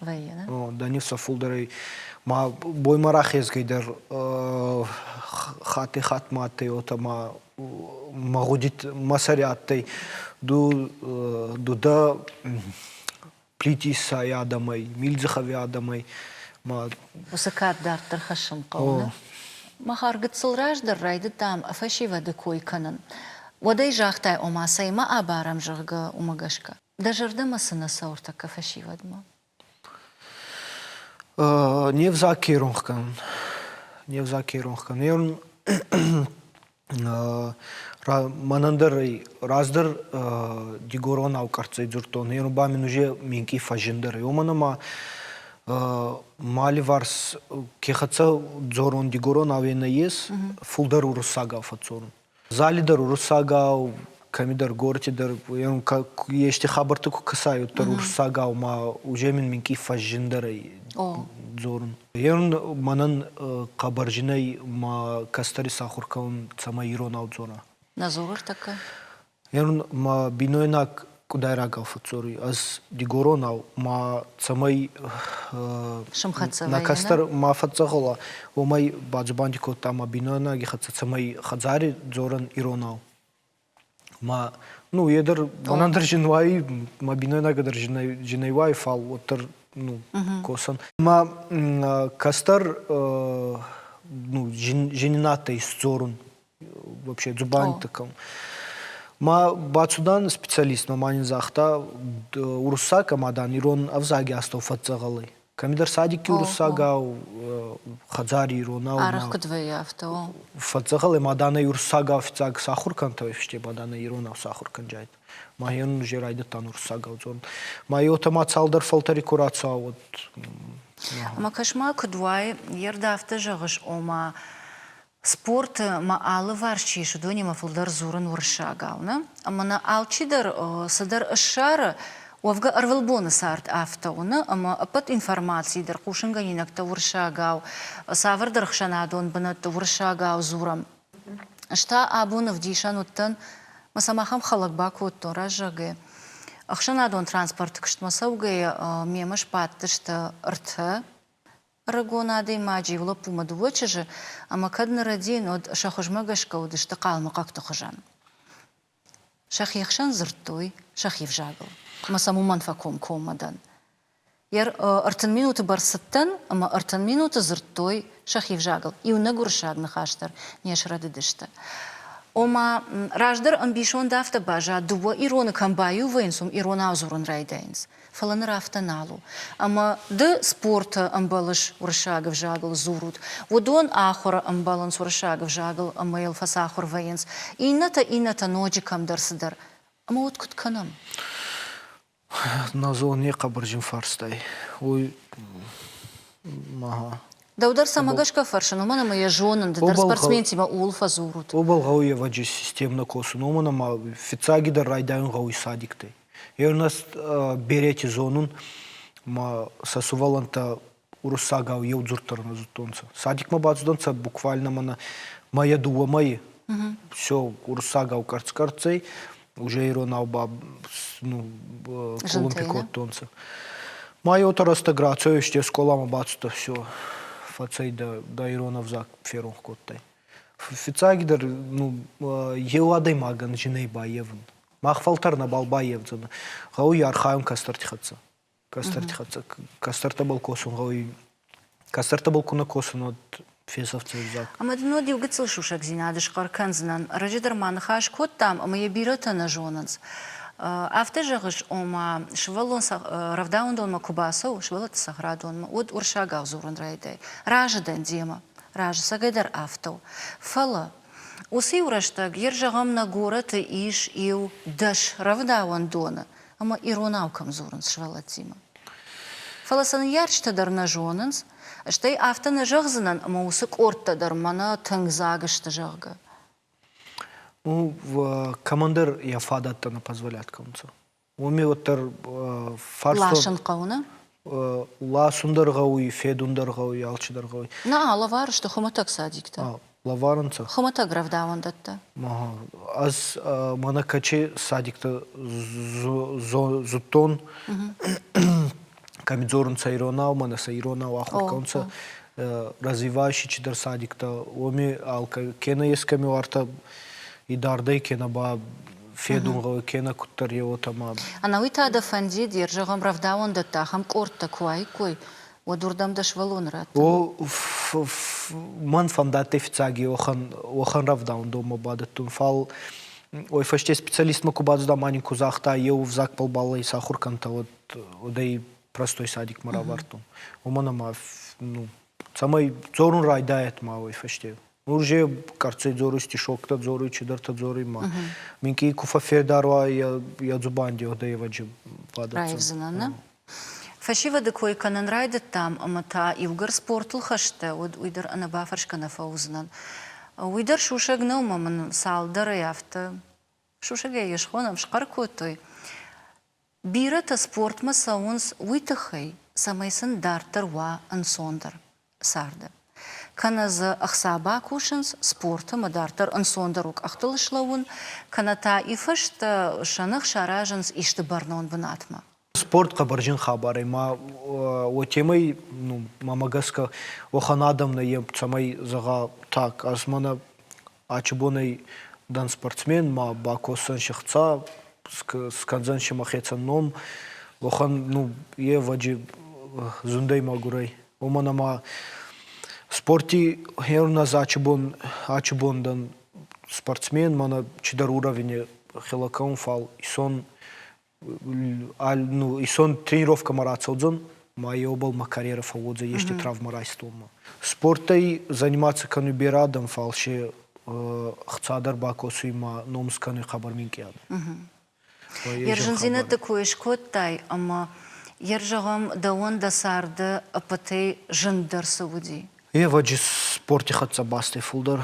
Вӕййы, нӕ? Дӕ нифс фӕффулдӕр ӕй. Ма боймӕ рахезгӕй дӕр хатти-хатт ма адтӕй уотӕ ма мӕ гъудит мӕ сӕри адтӕй ду ду дӕ Плити Исай адӕмӕй, Милдзыхови адӕмӕй ма Уыцы кад дарддӕр хӕссын хъӕуы, нӕ? Махар гыццыл раздӕр райдыдтам фӕсивӕды кой кӕнын. Уӕд ӕй загътай, ома цӕимӕ абарӕм, зӕгъгӕ, уымӕ гӕсгӕ. Дӕ зӕрдӕмӕ цы нӕ цӕуы ӕртӕккӕ фӕсивӕдмӕ? Не взаг ке иронх кӕнун. Не взаг ке иронх кӕнун. Мӕнӕн дӕр ӕй раздӕр дигоронау къӕрццӕй дзурдтон, е ба мин уже минкъий фӕззиндӕр ӕй. Уомӕн ӕма мӕ алливарс ке хӕццӕ дзорун дигоронау е нӕййес, фулдӕр уруссагау фӕдздзорун. Зали дӕр уруссагау, кӕмидӕр горӕти дӕр ести хабӕрттӕ ку кӕсай, уӕддӕр уруссагау ма уже мин минкъий фӕззиндӕр ӕй дзорун. Ерун мӕнӕн хъӕбӕр зин ӕй мӕ кӕстӕри сахур кӕнун, цӕмӕй иронау дзора. Нӕ дзорӕртӕккӕ? Ерун мӕ бийнойнаг къудайрагау фӕдздзоруй, ӕз дигоронау, ма цӕмӕй нӕ кӕстӕр ма фӕдздзӕгъӕла, уомӕй бадзубанди кодта мӕ бийнойнаги хӕццӕ, цӕмӕй хӕдзари дзорӕн иронау. Ма, ну, е дӕр мӕнӕн дӕр зин уай, мӕ бийнойнагӕ дӕр зинӕй уай, фал уӕддӕр ну, косӕн. Ма кӕстӕр ну, зин ин адтӕй исдзорун вообще дзубандитӕ кӕнун. Ма бацудан специалистмӕ, ма нин загъта, уруссаг ӕма, дан, ирон ӕвзаги астӕу фӕдздзӕгъӕл ӕй. Кӕмидӕр садикки уруссагау, хӕдзари иронау. Арӕх куд вӕййы, афтӕ у. Фӕдздзӕгъӕл ӕй, ма, дан, ӕй уруссагау фиццаг сахур кӕнтӕ, фӕсте ба, дан, ӕй иронау сахур кӕнджайд. Ма хен уже райдӕдтан уруссагау дзорун. Ма уотӕ ма цалдӕр фӕлтӕри ку рацӕуа, уӕд Ӕма кӕс-ма, куд уай, е рдӕ афтӕ зӕгъыс, ома. Спорты мӕ алыварс чи ис, уыдонимӕ фылдӕр дзурын уырыссагау, нӕ? Ӕмӕ нӕ алчидӕр цыдӕр ссары, уӕвгӕ ӕрвылбоны цард афтӕ у, нӕ? Ӕмӕ ӕппӕт информаци дӕр, хъусынгӕнинӕгтӕ уырыссагау, цавӕрдӕр ӕхсӕнадон бынӕтты уырыссагау дзурӕм. Ӕз та абон ӕвдисӕн уыдтӕн, мӕ сӕм ахӕм хӕлӕг бакодтон, раззагӕй. Ӕхсӕнадон транспорты куыстмӕ цӕугӕйӕ мемӕ сбадтысты ӕртӕ ӕрыгон адӕймаджы, иу лӕппумӕ дыууӕ чызджы, ӕмӕ кӕд нӕ рӕдийын, уӕд сӕ хуызмӕ гӕсгӕ уыдысты хъалмыхъӕгты хуызӕн. Сӕхи хсӕн дзырдтой сӕхи взагыл, ӕмӕ сӕм уымӕн фӕкомкоммӕ дӕн. 30 минуты бӕрц цыдтӕн, ӕмӕ 30 минуты дзырдтой сӕхи взагыл. Иунӕг уырыссаг ныхас дӕр не срӕдыдысты. Ома, раздӕр ӕмбисонд афтӕ баззад, дыууӕ ироны кӕм баиу вӕййынц, уым иронау дзурын райдайынц. Фӕлӕ ныр афтӕ нал у. Ӕмӕ ды спорты ӕмбӕлыс уырыссаг ӕвзагыл дзурут, уыдон ахуыры ӕмбӕлынц уырыссаг ӕвзагыл ӕмӕ йыл фӕцахуыр вӕййынц. Иннӕтӕ, иннӕтӕ ноджы кӕмдӕр цыдӕр. Ӕмӕ уӕд куыд кӕнӕм? Назон не хъӕбӕр зин фарстай. Уой ага. Дӕу дӕр цӕмӕ гӕсгӕ фӕрсын, уымӕн ӕмӕ йӕ зонын, ды дӕр спортсментимӕ ууыл фӕдзурут. Уобӕл гъӕуй ӕвӕджи системно косун, уомӕн ӕма фиццагидӕр райдайун гъӕуй садиктӕй. Еунӕст берети зонун, ма сӕ сувӕллӕнттӕ уруссагау еу дзурд дӕр нӕ зудтонцӕ. Садикмӕ бацудӕнцӕ буквально мӕнӕ мӕйӕ дууӕ мӕйи. Все уруссагау къӕрц-къӕрццӕй, уже иронау ба ну, къулумпи кодтонцӕ. Ма еутӕ рӕстӕг рацӕуесте скъоламӕ бацудтӕ, все, фӕцӕй дӕ, дӕ ирон ӕвзаг феронх кодтай. Фиццагидӕр ну, еу адӕймагӕн зинӕй баййевун. Мах фӕлтӕр нӕбал баййевдзӕнӕ. Гъӕуй архайун кӕстӕрти хӕццӕ. Кӕстӕрти хӕццӕ кӕстӕртӕбӕл косун гъӕуй. Кӕстӕртӕбӕл ку нӕ косун, уӕд фесӕфдзӕй ӕвзаг. Ӕмӕ дын уӕд иу гыццыл сусӕгдзинад схъӕр кӕндзынӕн. Ӕрӕджы дӕр ма ныхас кодтам, ӕмӕ йӕ бирӕтӕ нӕ зонынц. Афтӕ зӕгъыс, ома сывӕллон рӕвдауӕндонмӕ куы бацӕуы, сывӕллӕтты цӕхӕрадонмӕ, уӕд уырыссагау дзурын райдайы. Разы дӕн демӕ, разы, цӕгӕйдӕр афтӕ у. Фӕлӕ уыцы иу рӕстӕг, йер зӕгъӕм, нӕ горӕты ис иу дӕс рӕвдауӕндоны, ӕмӕ иронау кӕм дзурынц сывӕллӕттимӕ. Фӕлӕ сӕ ныййарджытӕ дӕр нӕ зонынц, стӕй афтӕ нӕ зӕгъдзынӕн, ӕмӕ уыцы къордтӕ дӕр мӕнӕ тынг дзаг сты, зӕгъгӕ. Ну, кӕмӕндӕр йӕ фадӕттӕ нӕ позволят кӕнунцӕ. Уоми уӕддӕр фарстон... Ласын хъӕуы, нӕ? Ласун дӕр гъӕуй, федун дӕр гъӕуй, алчидӕр гъӕуй. Нӕ, лӕвар сты хуымӕтӕг садиктӕ. Лӕварынцӕ? Хуымӕтӕг рӕвдауӕндӕттӕ. Ӕз мӕнӕ кӕчи садиктӕ зудтон, кӕми дзорунцӕ иронау, мӕнӕ сӕ иронау ахур кӕнунцӕ, развивающий чидӕр садиктӕ, уоми алкӕ кенӕ ескӕми уартӕ идардӕй, кенӕ ба федун гъӕуй, кенӕ куддӕр еуотӕ ма. Ӕнӕуи та дӕ фӕндид, ер зӕгъӕм, рӕвдауӕндӕттӕ ахӕм къордтӕ куы уаиккой, уӕд уырдӕм дӕ сывӕллоны радтын? О, мӕн фӕндадтӕй фиццаги уӕхӕн, уӕхӕн рӕвдауӕндонмӕ бадӕттун, фал уой фӕсте специалистмӕ ку бацуда ма нин ку загъта, еу ӕвзагбӕл баллӕ исахур кӕнтӕ, уӕд, уӕд ӕй простой садикмӕ равардтон. Уомӕн ӕма ну, цӕмӕй дзорун райдайӕт ма уой фӕсте. Уже къӕрццӕй дзоруй стишоктӕ дзоруй, чидӕртӕ дзоруй ма. Минкъий ку фӕффедар уа йӕ дзубанди, уӕд ӕй ӕвӕджи бадӕтдзӕн. Раивдзынӕн, нӕ? Фӕсивӕды кой кӕнын райдыдтам, ӕмӕ та иугӕр спортыл хӕстӕ, уӕд уый дӕр ӕнӕбафӕрсгӕ нӕ фӕуыдзынӕн. Уый дӕр сусӕг нӕу, ӕмӕ мын цалдӕрӕй афтӕ сусӕгӕй йӕ схонӕм, схъӕр кодтой. Бирӕтӕ спортмӕ цӕуынц уый тыххӕй, цӕмӕй сын дарддӕр уа ӕнцондӕр царды. Кӕнӕ дзы ӕхца бакусынц, спорты ӕмӕ дарддӕр ӕнцондӕр у къӕхтыл слӕууын, кӕнӕ та ифӕстӕ сӕ ных саразынц исты бӕрнон бынатмӕ. Спорт хъӕбӕрджын хабарӕй ма уотемӕй, ну, мӕмӕ гӕсгӕ, уӕхӕн адӕм нӕййе, цӕмӕй зӕгъа, так, ӕз мӕнӕ ачыбонӕй дӕн спортсмен, ма бакосдзӕн се хца, скӕндзӕн си мӕхецӕн ном. Уӕхӕн, ну, е ӕвӕджи зундӕй мӕгурӕй. Уомӕн ӕма спорти хеурнӕз ачыбон, ачыбон дӕн спортсмен, мӕнӕ чидӕр уровени хелӕ кӕун, фал исон ну, исон тренировкӕмӕ рацӕудзӕн, ма еубӕл мӕ карьерӕ фӕууодзӕй, ести травмӕ райстон ма. Спортӕй заниматься кӕнуй берӕ адӕм, фал се хца дӕр бакосуй ма ном скӕнуй хъӕбӕр минкъий адӕм. Ер зындзинӕдты кой скодтай, ӕмӕ ер зӕгъӕм, дӕуӕн дӕ царды ӕппӕтӕй зындӕр цы уыди? Ӕвӕджи Спорти хӕццӕ бастӕй фулдӕр.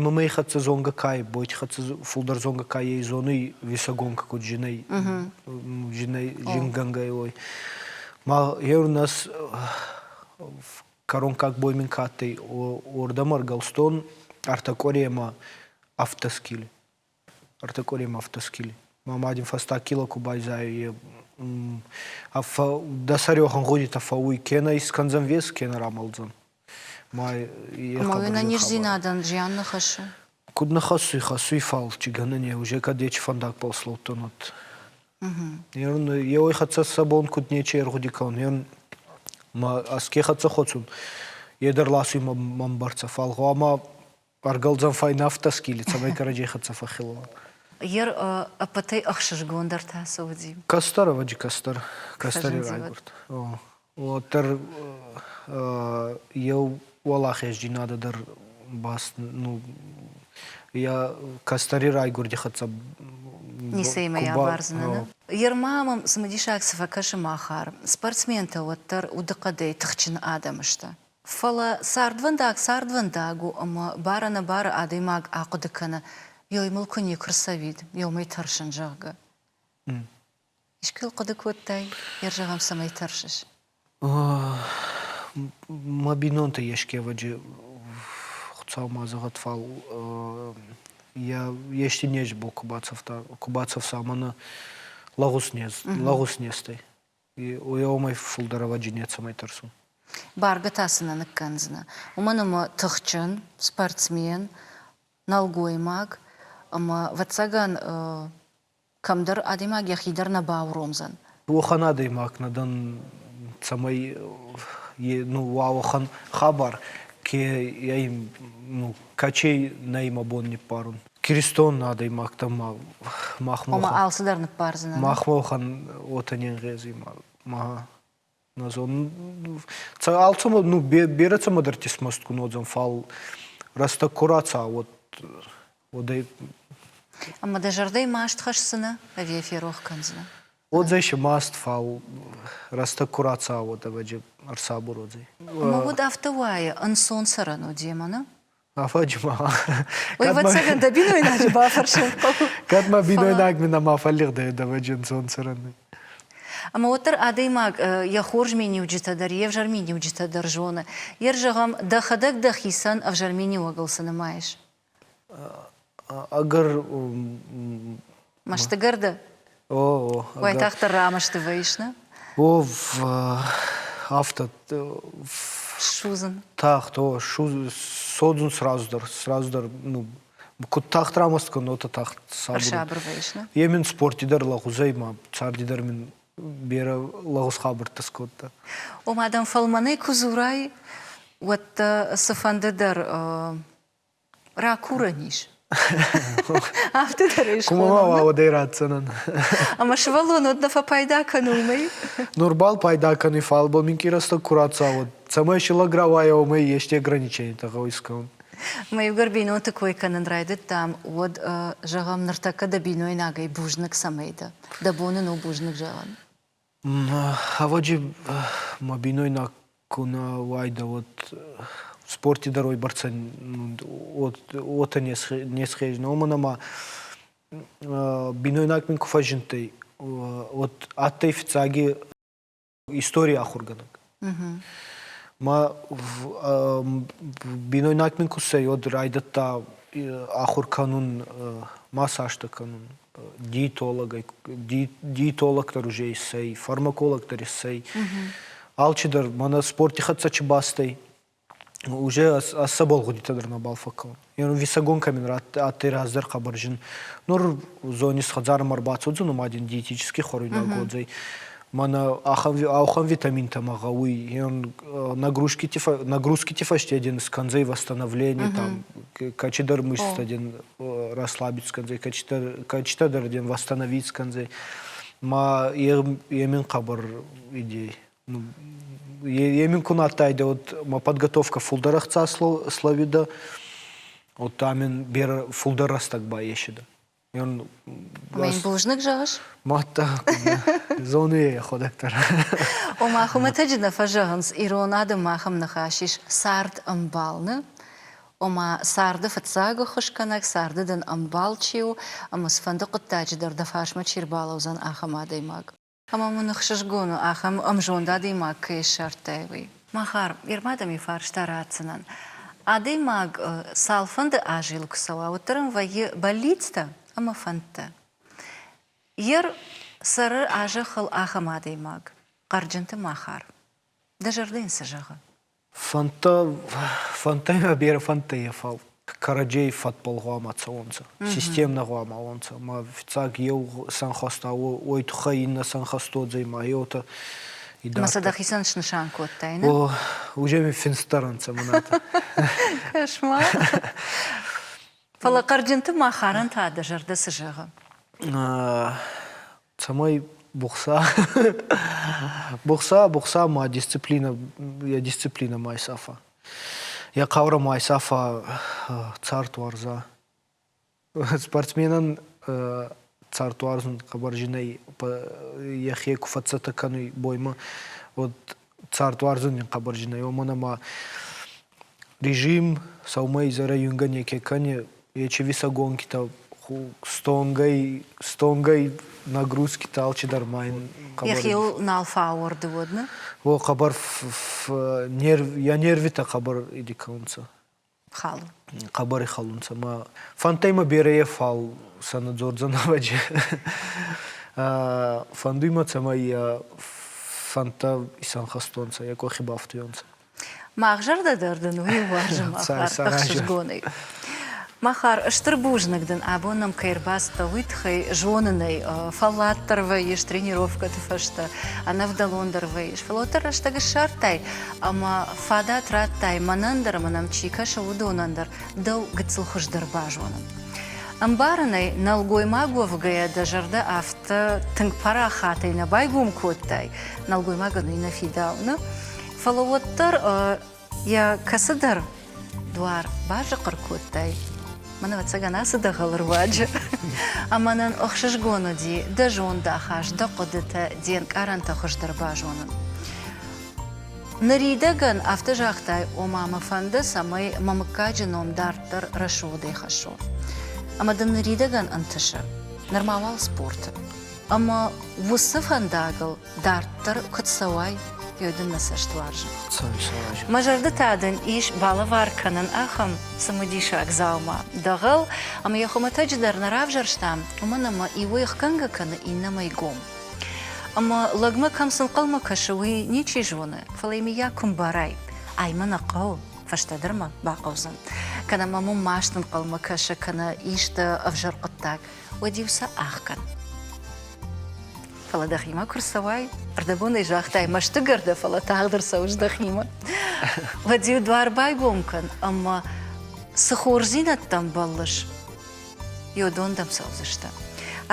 ММА-й хӕццӕ зонгӕ ка ӕй, бойти хӕццӕ фулдӕр зонгӕ ка ӕй, зонуй весогонка куд зинӕй, зинӕй зингӕнгӕй уой. Ма еу нас кӕронкаг бой мин ка адтӕй, уордӕмӕ ӕргӕлстон ӕртӕ къуӕремӕ автоскили. Ӕртӕ къуӕремӕ автоскили. Мӕ мади фӕстаг кило ку байзайуй, дӕ сӕри уӕхӕн гъудитӕ фӕууй, кенӕ искӕндзӕн вес, кенӕ рамӕлдзӕн. Ма Ӕма уе нӕнездзийнадӕн зиан нӕ хӕссуй? Куд нӕ хӕссуй, хӕссуй, фал чи гӕнӕн е, уже кӕд ечи фӕндагбӕл слӕудтӕн, уӕд. Еуей хӕццӕ сӕ бон куд нечи ӕргъуди кӕнун, е ма ӕз ке хӕццӕ хуӕцун, е дӕр ласуй мӕн бӕрцӕ, фал гъӕуама ӕргӕлдзӕн фӕйнӕфтӕ скили, цӕмӕй кӕрӕдзей хӕццӕ фӕххилон. Ер ӕппӕтӕй ӕхсызгондӕр та цы уыди? Кӕстӕр, ӕвӕджи кӕстӕр, кӕстӕри райгуырд. Уӕддӕр еу уӕлахездзийнадӕ дӕр баст, ну, йӕ кӕстӕри райгуырди хӕццӕ Ницӕимӕ абардзынӕ, нӕ? Ерма мӕм цымыдисаг цы фӕкӕсы Махар, спортсментӕ уӕддӕр удыхъӕдӕй тыхджын адӕм сты. Фӕлӕ цардвӕндаг цардвӕндаг у ӕмӕ бар-ӕнӕбары адӕймаг ахъуыды кӕны, ёй мыл куы никуы рцӕуид, ёмӕй тӕрсын, зӕгъгӕ. Искуы хъуыды кодтай, йӕ зӕгъӕм, цӕмӕй тӕрсыс? Мӕ бинонтӕ ескӕвӕджы Хуыцау ма зӕгъӕд, фал йӕ ести нез бо ку бацӕфта, ку бацӕфса мӕнӕ лӕгъуз нез, лӕгъуз незтӕй. Уомӕй фулдӕр ӕвӕджи нецӕмӕй тӕрсун. Бӕргӕ та цы нӕ ныккӕндзынӕ, уымӕн ӕмӕ тыхджын, спортсмен, нӕлгоймаг ӕмӕ, ӕвӕццӕгӕн, кӕмдӕр адӕймаг йӕхи дӕр нӕ бауромдзӕн. Уӕхӕн адӕймаг нӕ дӕн, цӕмӕй ну, уа уӕхӕн хабар, ке ӕй ну, кӕчей нӕй мӕ бон ниппарун. Киристон адӕймӕгтӕ ма махмӕ Ома алцыдӕр ныппардзынӕ. Махмӕ уӕхӕн уотӕ не нгъези ма нӕ зонун. Алцӕмӕ ну берӕ цӕмӕдӕрти смӕстгун уодзӕн, фал рӕстӕг ку рацӕуа, уӕд уӕдӕй Ӕмӕ дӕ зӕрдӕй маст хӕсдзынӕ ӕви ферох кӕндзынӕ? Уодзӕй си маст, фал рӕстӕг ку рацӕуа, уӕд ӕвӕджи ӕрсабур уодзӕй. Ӕмӕ уӕд афтӕ уайы, ӕнцон цӕрӕн у демӕ, нӕ? Афӕджы ма. Уый ӕвӕццӕгӕн дӕ бинойнаджы бафӕрсын хъӕуы. Кӕд мӕ бинойнаг мын ӕма фӕллигъдӕй ӕвӕджи ӕнцон цӕрӕн. Ӕмӕ уӕддӕр адӕймаг йӕ хорз миниуджытӕ дӕр, йе взӕр миниуджытӕ дӕр зоны. Йе зӕгъӕм, дӕхӕдӕг дӕхицӕн ӕвзӕр миниуӕгыл цы нымайыс? Ӕгӕр Мӕстыгӕр дӕ? О, Уайтагъддӕр рамӕсты вӕййыс, нӕ? О, афтӕ. Ссудзын. Тагъд, о, содзун сразу дӕр, сразу дӕр, ну, куд тагъд рамаст кӕнон, уотӕ тагъд сабур. Ӕрсабыр вӕййыс, нӕ? Е мин спорти дӕр лӕгъузӕй ма царди дӕр мин берӕ лӕгъуз хабӕрттӕ скодта. Ома дӕм фӕлмӕнӕй куы дзурай, уӕд дӕ цыфӕнды дӕр ракурӕн ис. Афтӕ дӕр ис. Куы ма уа, уӕд ӕй ратдзӕнӕн. Ӕмӕ сывӕллон уӕд нӕ фӕпайда кӕны уымӕй? Нурбал пайда кӕнуй, фал бо минкъий рӕстӕг ку рацӕуа, цӕмӕй си лӕг рауайа, уомӕй ести ограниченитӕ гъӕуй искӕнун. Мӕ иугӕр бинонты кой кӕнын райдыдтам, уӕд, зӕгъӕм, ныртӕккӕ дӕ бинойнагӕй бузныг цӕмӕй дӕ? Дӕ бон ын у бузныг зӕгъын? Ӕвӕджи мӕ бинойнаг ку нӕ уайдӕ, уӕд спорти дӕр уойбӕрцӕ уотӕ не схезинӕ. Уомӕн ӕма бинойнаг мин ку фӕззиндтӕй, уӕд адтӕй фиццаги историй ахургӕнӕг. Ма бинойнаг мин ку ссӕй, уӕд райдӕдта ахур кӕнун, массажтӕ кӕнун, диетологӕй, диетолог дӕр уже иссӕй, фармаколог дӕр иссӕй. Алчидӕр мӕнӕ спорти хӕццӕ чи бастӕй, уже ӕз цӕбӕл гъудитӕ дӕр нӕбал фӕккӕнун. Весогонка мин адтӕй раздӕр хъӕбӕр зин. Нур зонис хӕдзарӕмӕ ӕрбацӕудзӕн, ӕма дин диетический хуӕруйнаг уодзӕй. Мӕнӕ ахӕм витаминтӕ мӕ гъӕуй. Нагрузкити фӕсте дин скӕндзӕй восстановление, там, кӕцидӕр мышцтӕ дин расслабить скӕндзӕй, кӕцидӕр дин восстановить скӕндзӕй. Ма е мин хъӕбӕр идей. Е мин ку адтайдӕ, вот мӕ подготовка фулдӕр ӕхца словида, вот там мин берӕ фулдӕр рӕстӕг байесидӕ. Мӕн бузныг зӕгъыс? Мадта, зоны йӕ йӕхуӕдӕг дӕр. Ома, хуымӕтӕджы нӕ фӕзӕгъынц, ирон адӕммӕ ахӕм ныхас ис, цард ӕмбал нӕ. Ома, царды фыццаг ӕххуысгӕнӕг, царды дын ӕмбал чи у, ӕмӕ цыфӕнды хъуыддаджы дӕр дӕ фарсмӕ чи рбалӕудзӕн, ахӕм адӕймаг. Ӕмӕ мын ӕхсызгон у, ахӕм ӕмзонд адӕймаг кӕй ссардтай, уый. Махар, Ирмӕ дӕм иу фарста ратдзынӕн. Адӕймаг цалфӕнды азы йыл куы цӕуа, уӕддӕр ын вӕййы бӕллицтӕ ӕмӕ фӕндтӕ. Ер цӕры а зӕххыл ахӕм адӕймаг, Хъӕрджынты Махар. Дӕ зӕрдӕ йын цы зӕгъы? Фӕндтӕ, фӕндтӕй ма берӕ фӕндтӕ е, фал кӕрӕдзей фӕдбӕл гъӕуама цӕуонцӕ, системнӕ гъӕуама уонцӕ. Ма фиццаг еу сӕнхӕста, уой туххӕй иннӕ сӕнхӕст уодзӕй, ма еутӕ Ма сӕ дӕхицӕн снысан кодтай, нӕ? О, уже ми финстдӕр ӕнцӕ мӕнӕтӕ. Кӕс-ма. Фӕлӕ Хъӕрджынты Махарӕн та дӕ зӕрдӕ цы зӕгъы? Цӕмӕй бухса, бухса, бухса ма дисциплина, йӕ дисциплина ма исафа. Йӕ хъаурӕ ма исафа цард уарза. Спортсменӕн цард уарзун хъӕбӕр зин ӕй, йӕхе ку фӕццӕттӕ кӕнуй боймӕ, уӕд цард уарзун ин хъӕбӕр зин ӕй, уомӕн ӕма режим сӕумӕ изӕрӕй уингӕ неке кӕни, ечи весогонкитӕ стонгӕй, стонгӕй нагрузкитӕ алчидӕр ма ин хъӕбӕр Йӕхиуыл нал фӕауӕрды уӕд, нӕ? О, хъӕбӕр нерв, йӕ нервитӕ хъӕбӕр иди кӕнунцӕ. Халун. Хъӕбӕр ихалунцӕ ма фӕндтӕй мӕ берӕ, фал сӕ нӕ дзордзӕн ӕвӕджи. Фӕндуй мӕ, цӕмӕй фӕндтӕ исӕнхӕстонцӕ, йӕ къохи бафтуйонцӕ. Мах зӕрдӕ дӕр дын уый уарзы, Махар, ӕхсызгонӕй. Махар, стыр бузныг дын, абон нӕм кӕй ӕрбацыдтӕ, уый тыххӕй зонынӕй фӕллад дӕр вӕййыс тренировкӕты фӕстӕ, ӕнӕвдӕлон дӕр вӕййыс, фӕлӕ уӕддӕр рӕстӕг ссардтай ӕмӕ фадат радтай мӕнӕн дӕр ӕмӕ нӕм чи кӕсы, уыдонӕн дӕр дӕу гыццыл хуыздӕр базонын. Ӕмбарын ӕй, нӕлгоймаг уӕвгӕйӕ дӕ зӕрдӕ афтӕ тынг парахатӕй нӕ байгом кодтай, нӕлгоймагӕн уый нӕ фидауы, фӕлӕ уӕддӕр йӕ кӕцыдӕр дуар базыхъыр кодтай, мӕн ӕвӕццӕгӕн ацы дӕгъӕлы руаджы. Ӕмӕ нын ӕхсызгон уыди дӕ зондахаст, дӕ хъуыдытӕ, де нкъарӕнтӕ хуыздӕр базонын. Ныридӕгӕн афтӕ загътай, ома мӕ фӕнды, цӕмӕй мӕ мыггаджы ном дарддӕр рӕсугъдӕй хӕссон. Ӕмӕ дын ныридӕгӕн ӕнтысы, нырма уал спорты. Ӕмӕ уыцы фӕндагыл дарддӕр куыд цӕуай, уый дын нӕ цӕст уарзы. Мӕ зӕрды та дын ис балӕвар кӕнын ахӕм цымыдисаг дзаума, дӕгъӕл, ӕмӕ йӕ хуымӕтӕджы дӕр нӕ равзӕрстам, уымӕн ӕмӕ иуӕй ӕхгӕнгӕ кӕны, иннӕмӕй гом. Ӕмӕ лӕгмӕ кӕм цы нхъӕлмӕ кӕсы, уый ничи зоны, фӕлӕ йӕ мыййаг куы мбарай, ай мӕ нӕ хъӕуы, фӕстӕдӕр мӕ бахъӕудзӕн. Кӕнӕ мӕм уым маст ӕнхъӕлмӕ кӕсы, кӕнӕ исты ӕвзӕр хъуыддаг, уӕд-иу сӕ ӕхгӕн. Фӕлӕ дӕхимӕ куы рцӕуай, ӕрдӕбонӕй загътай, мӕстыгӕр дӕ, фӕлӕ тагъд ӕрцӕуыс дӕхимӕ. Уӕд-иу дуар байгом кӕн ӕмӕ цы хорздзинӕдтӕм бӕллыс, уыдон дӕм цӕудзысты.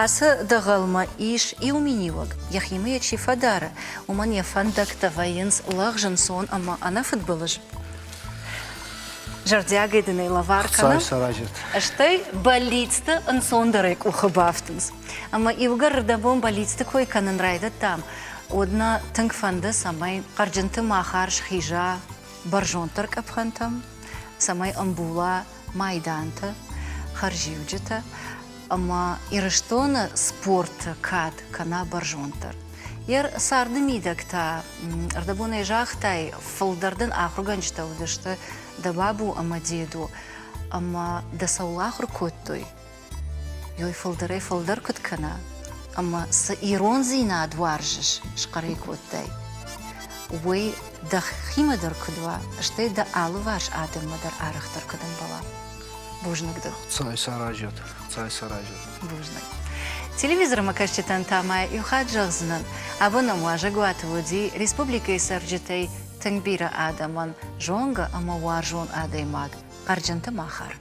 Ацы дӕгъӕлмӕ ис иу миниуӕг, йӕхимӕ йӕ чи фӕдары, уымӕн йӕ фӕндӕгтӕ вӕййынц лӕгъз, ӕнцон ӕмӕ ӕнӕфыдбылыз. Зӕрдиагӕй дын ӕй лӕвар кӕнӕм. Стӕй бӕллицты ӕнцондӕрӕй къухы бафтынц. Ӕмӕ иугӕр рдӕбон бӕллицты кой кӕнын райдыдтам, уӕд нӕ тынг фӕнды, цӕмӕй Хъӕрджынты Махар схиза бӕрзонддӕр къӕпхӕнтӕм, цӕмӕй ӕмбула майдантӕ, хӕрзиуджытӕ ӕмӕ Ирыстоны спорты кад кӕна бӕрзонддӕр. Йӕ царды мидӕг та, ӕрдӕбонӕй загътай, фылдӕр дын ахуыргӕнджытӕ уыдысты дӕ бабу ӕмӕ деду, ӕмӕ дӕ цӕуыл ахуыр кодтой, уый фылдӕрӕй фылдӕр куыд кӕна, ӕмӕ цы ирондзинад уарзыс, схъӕр ӕй кодтай, уый дӕхимӕ дӕр куыд уа, стӕй дӕ алыварс адӕммӕ дӕр арӕхдӕр куыд ӕмбӕла. Бузныг дын. Цай саразӕт, цай саразӕт. Бузныг. Телевизормӕ кӕсджытӕн та ма иу хатт зӕгъдзынӕн, абон нӕм уазӕгуаты уыди республикӕйы цӕрджытӕй тынг бирӕ адӕмӕн зонгӕ ӕмӕ уарзон адӕймаг Хъӕрджынты Махар.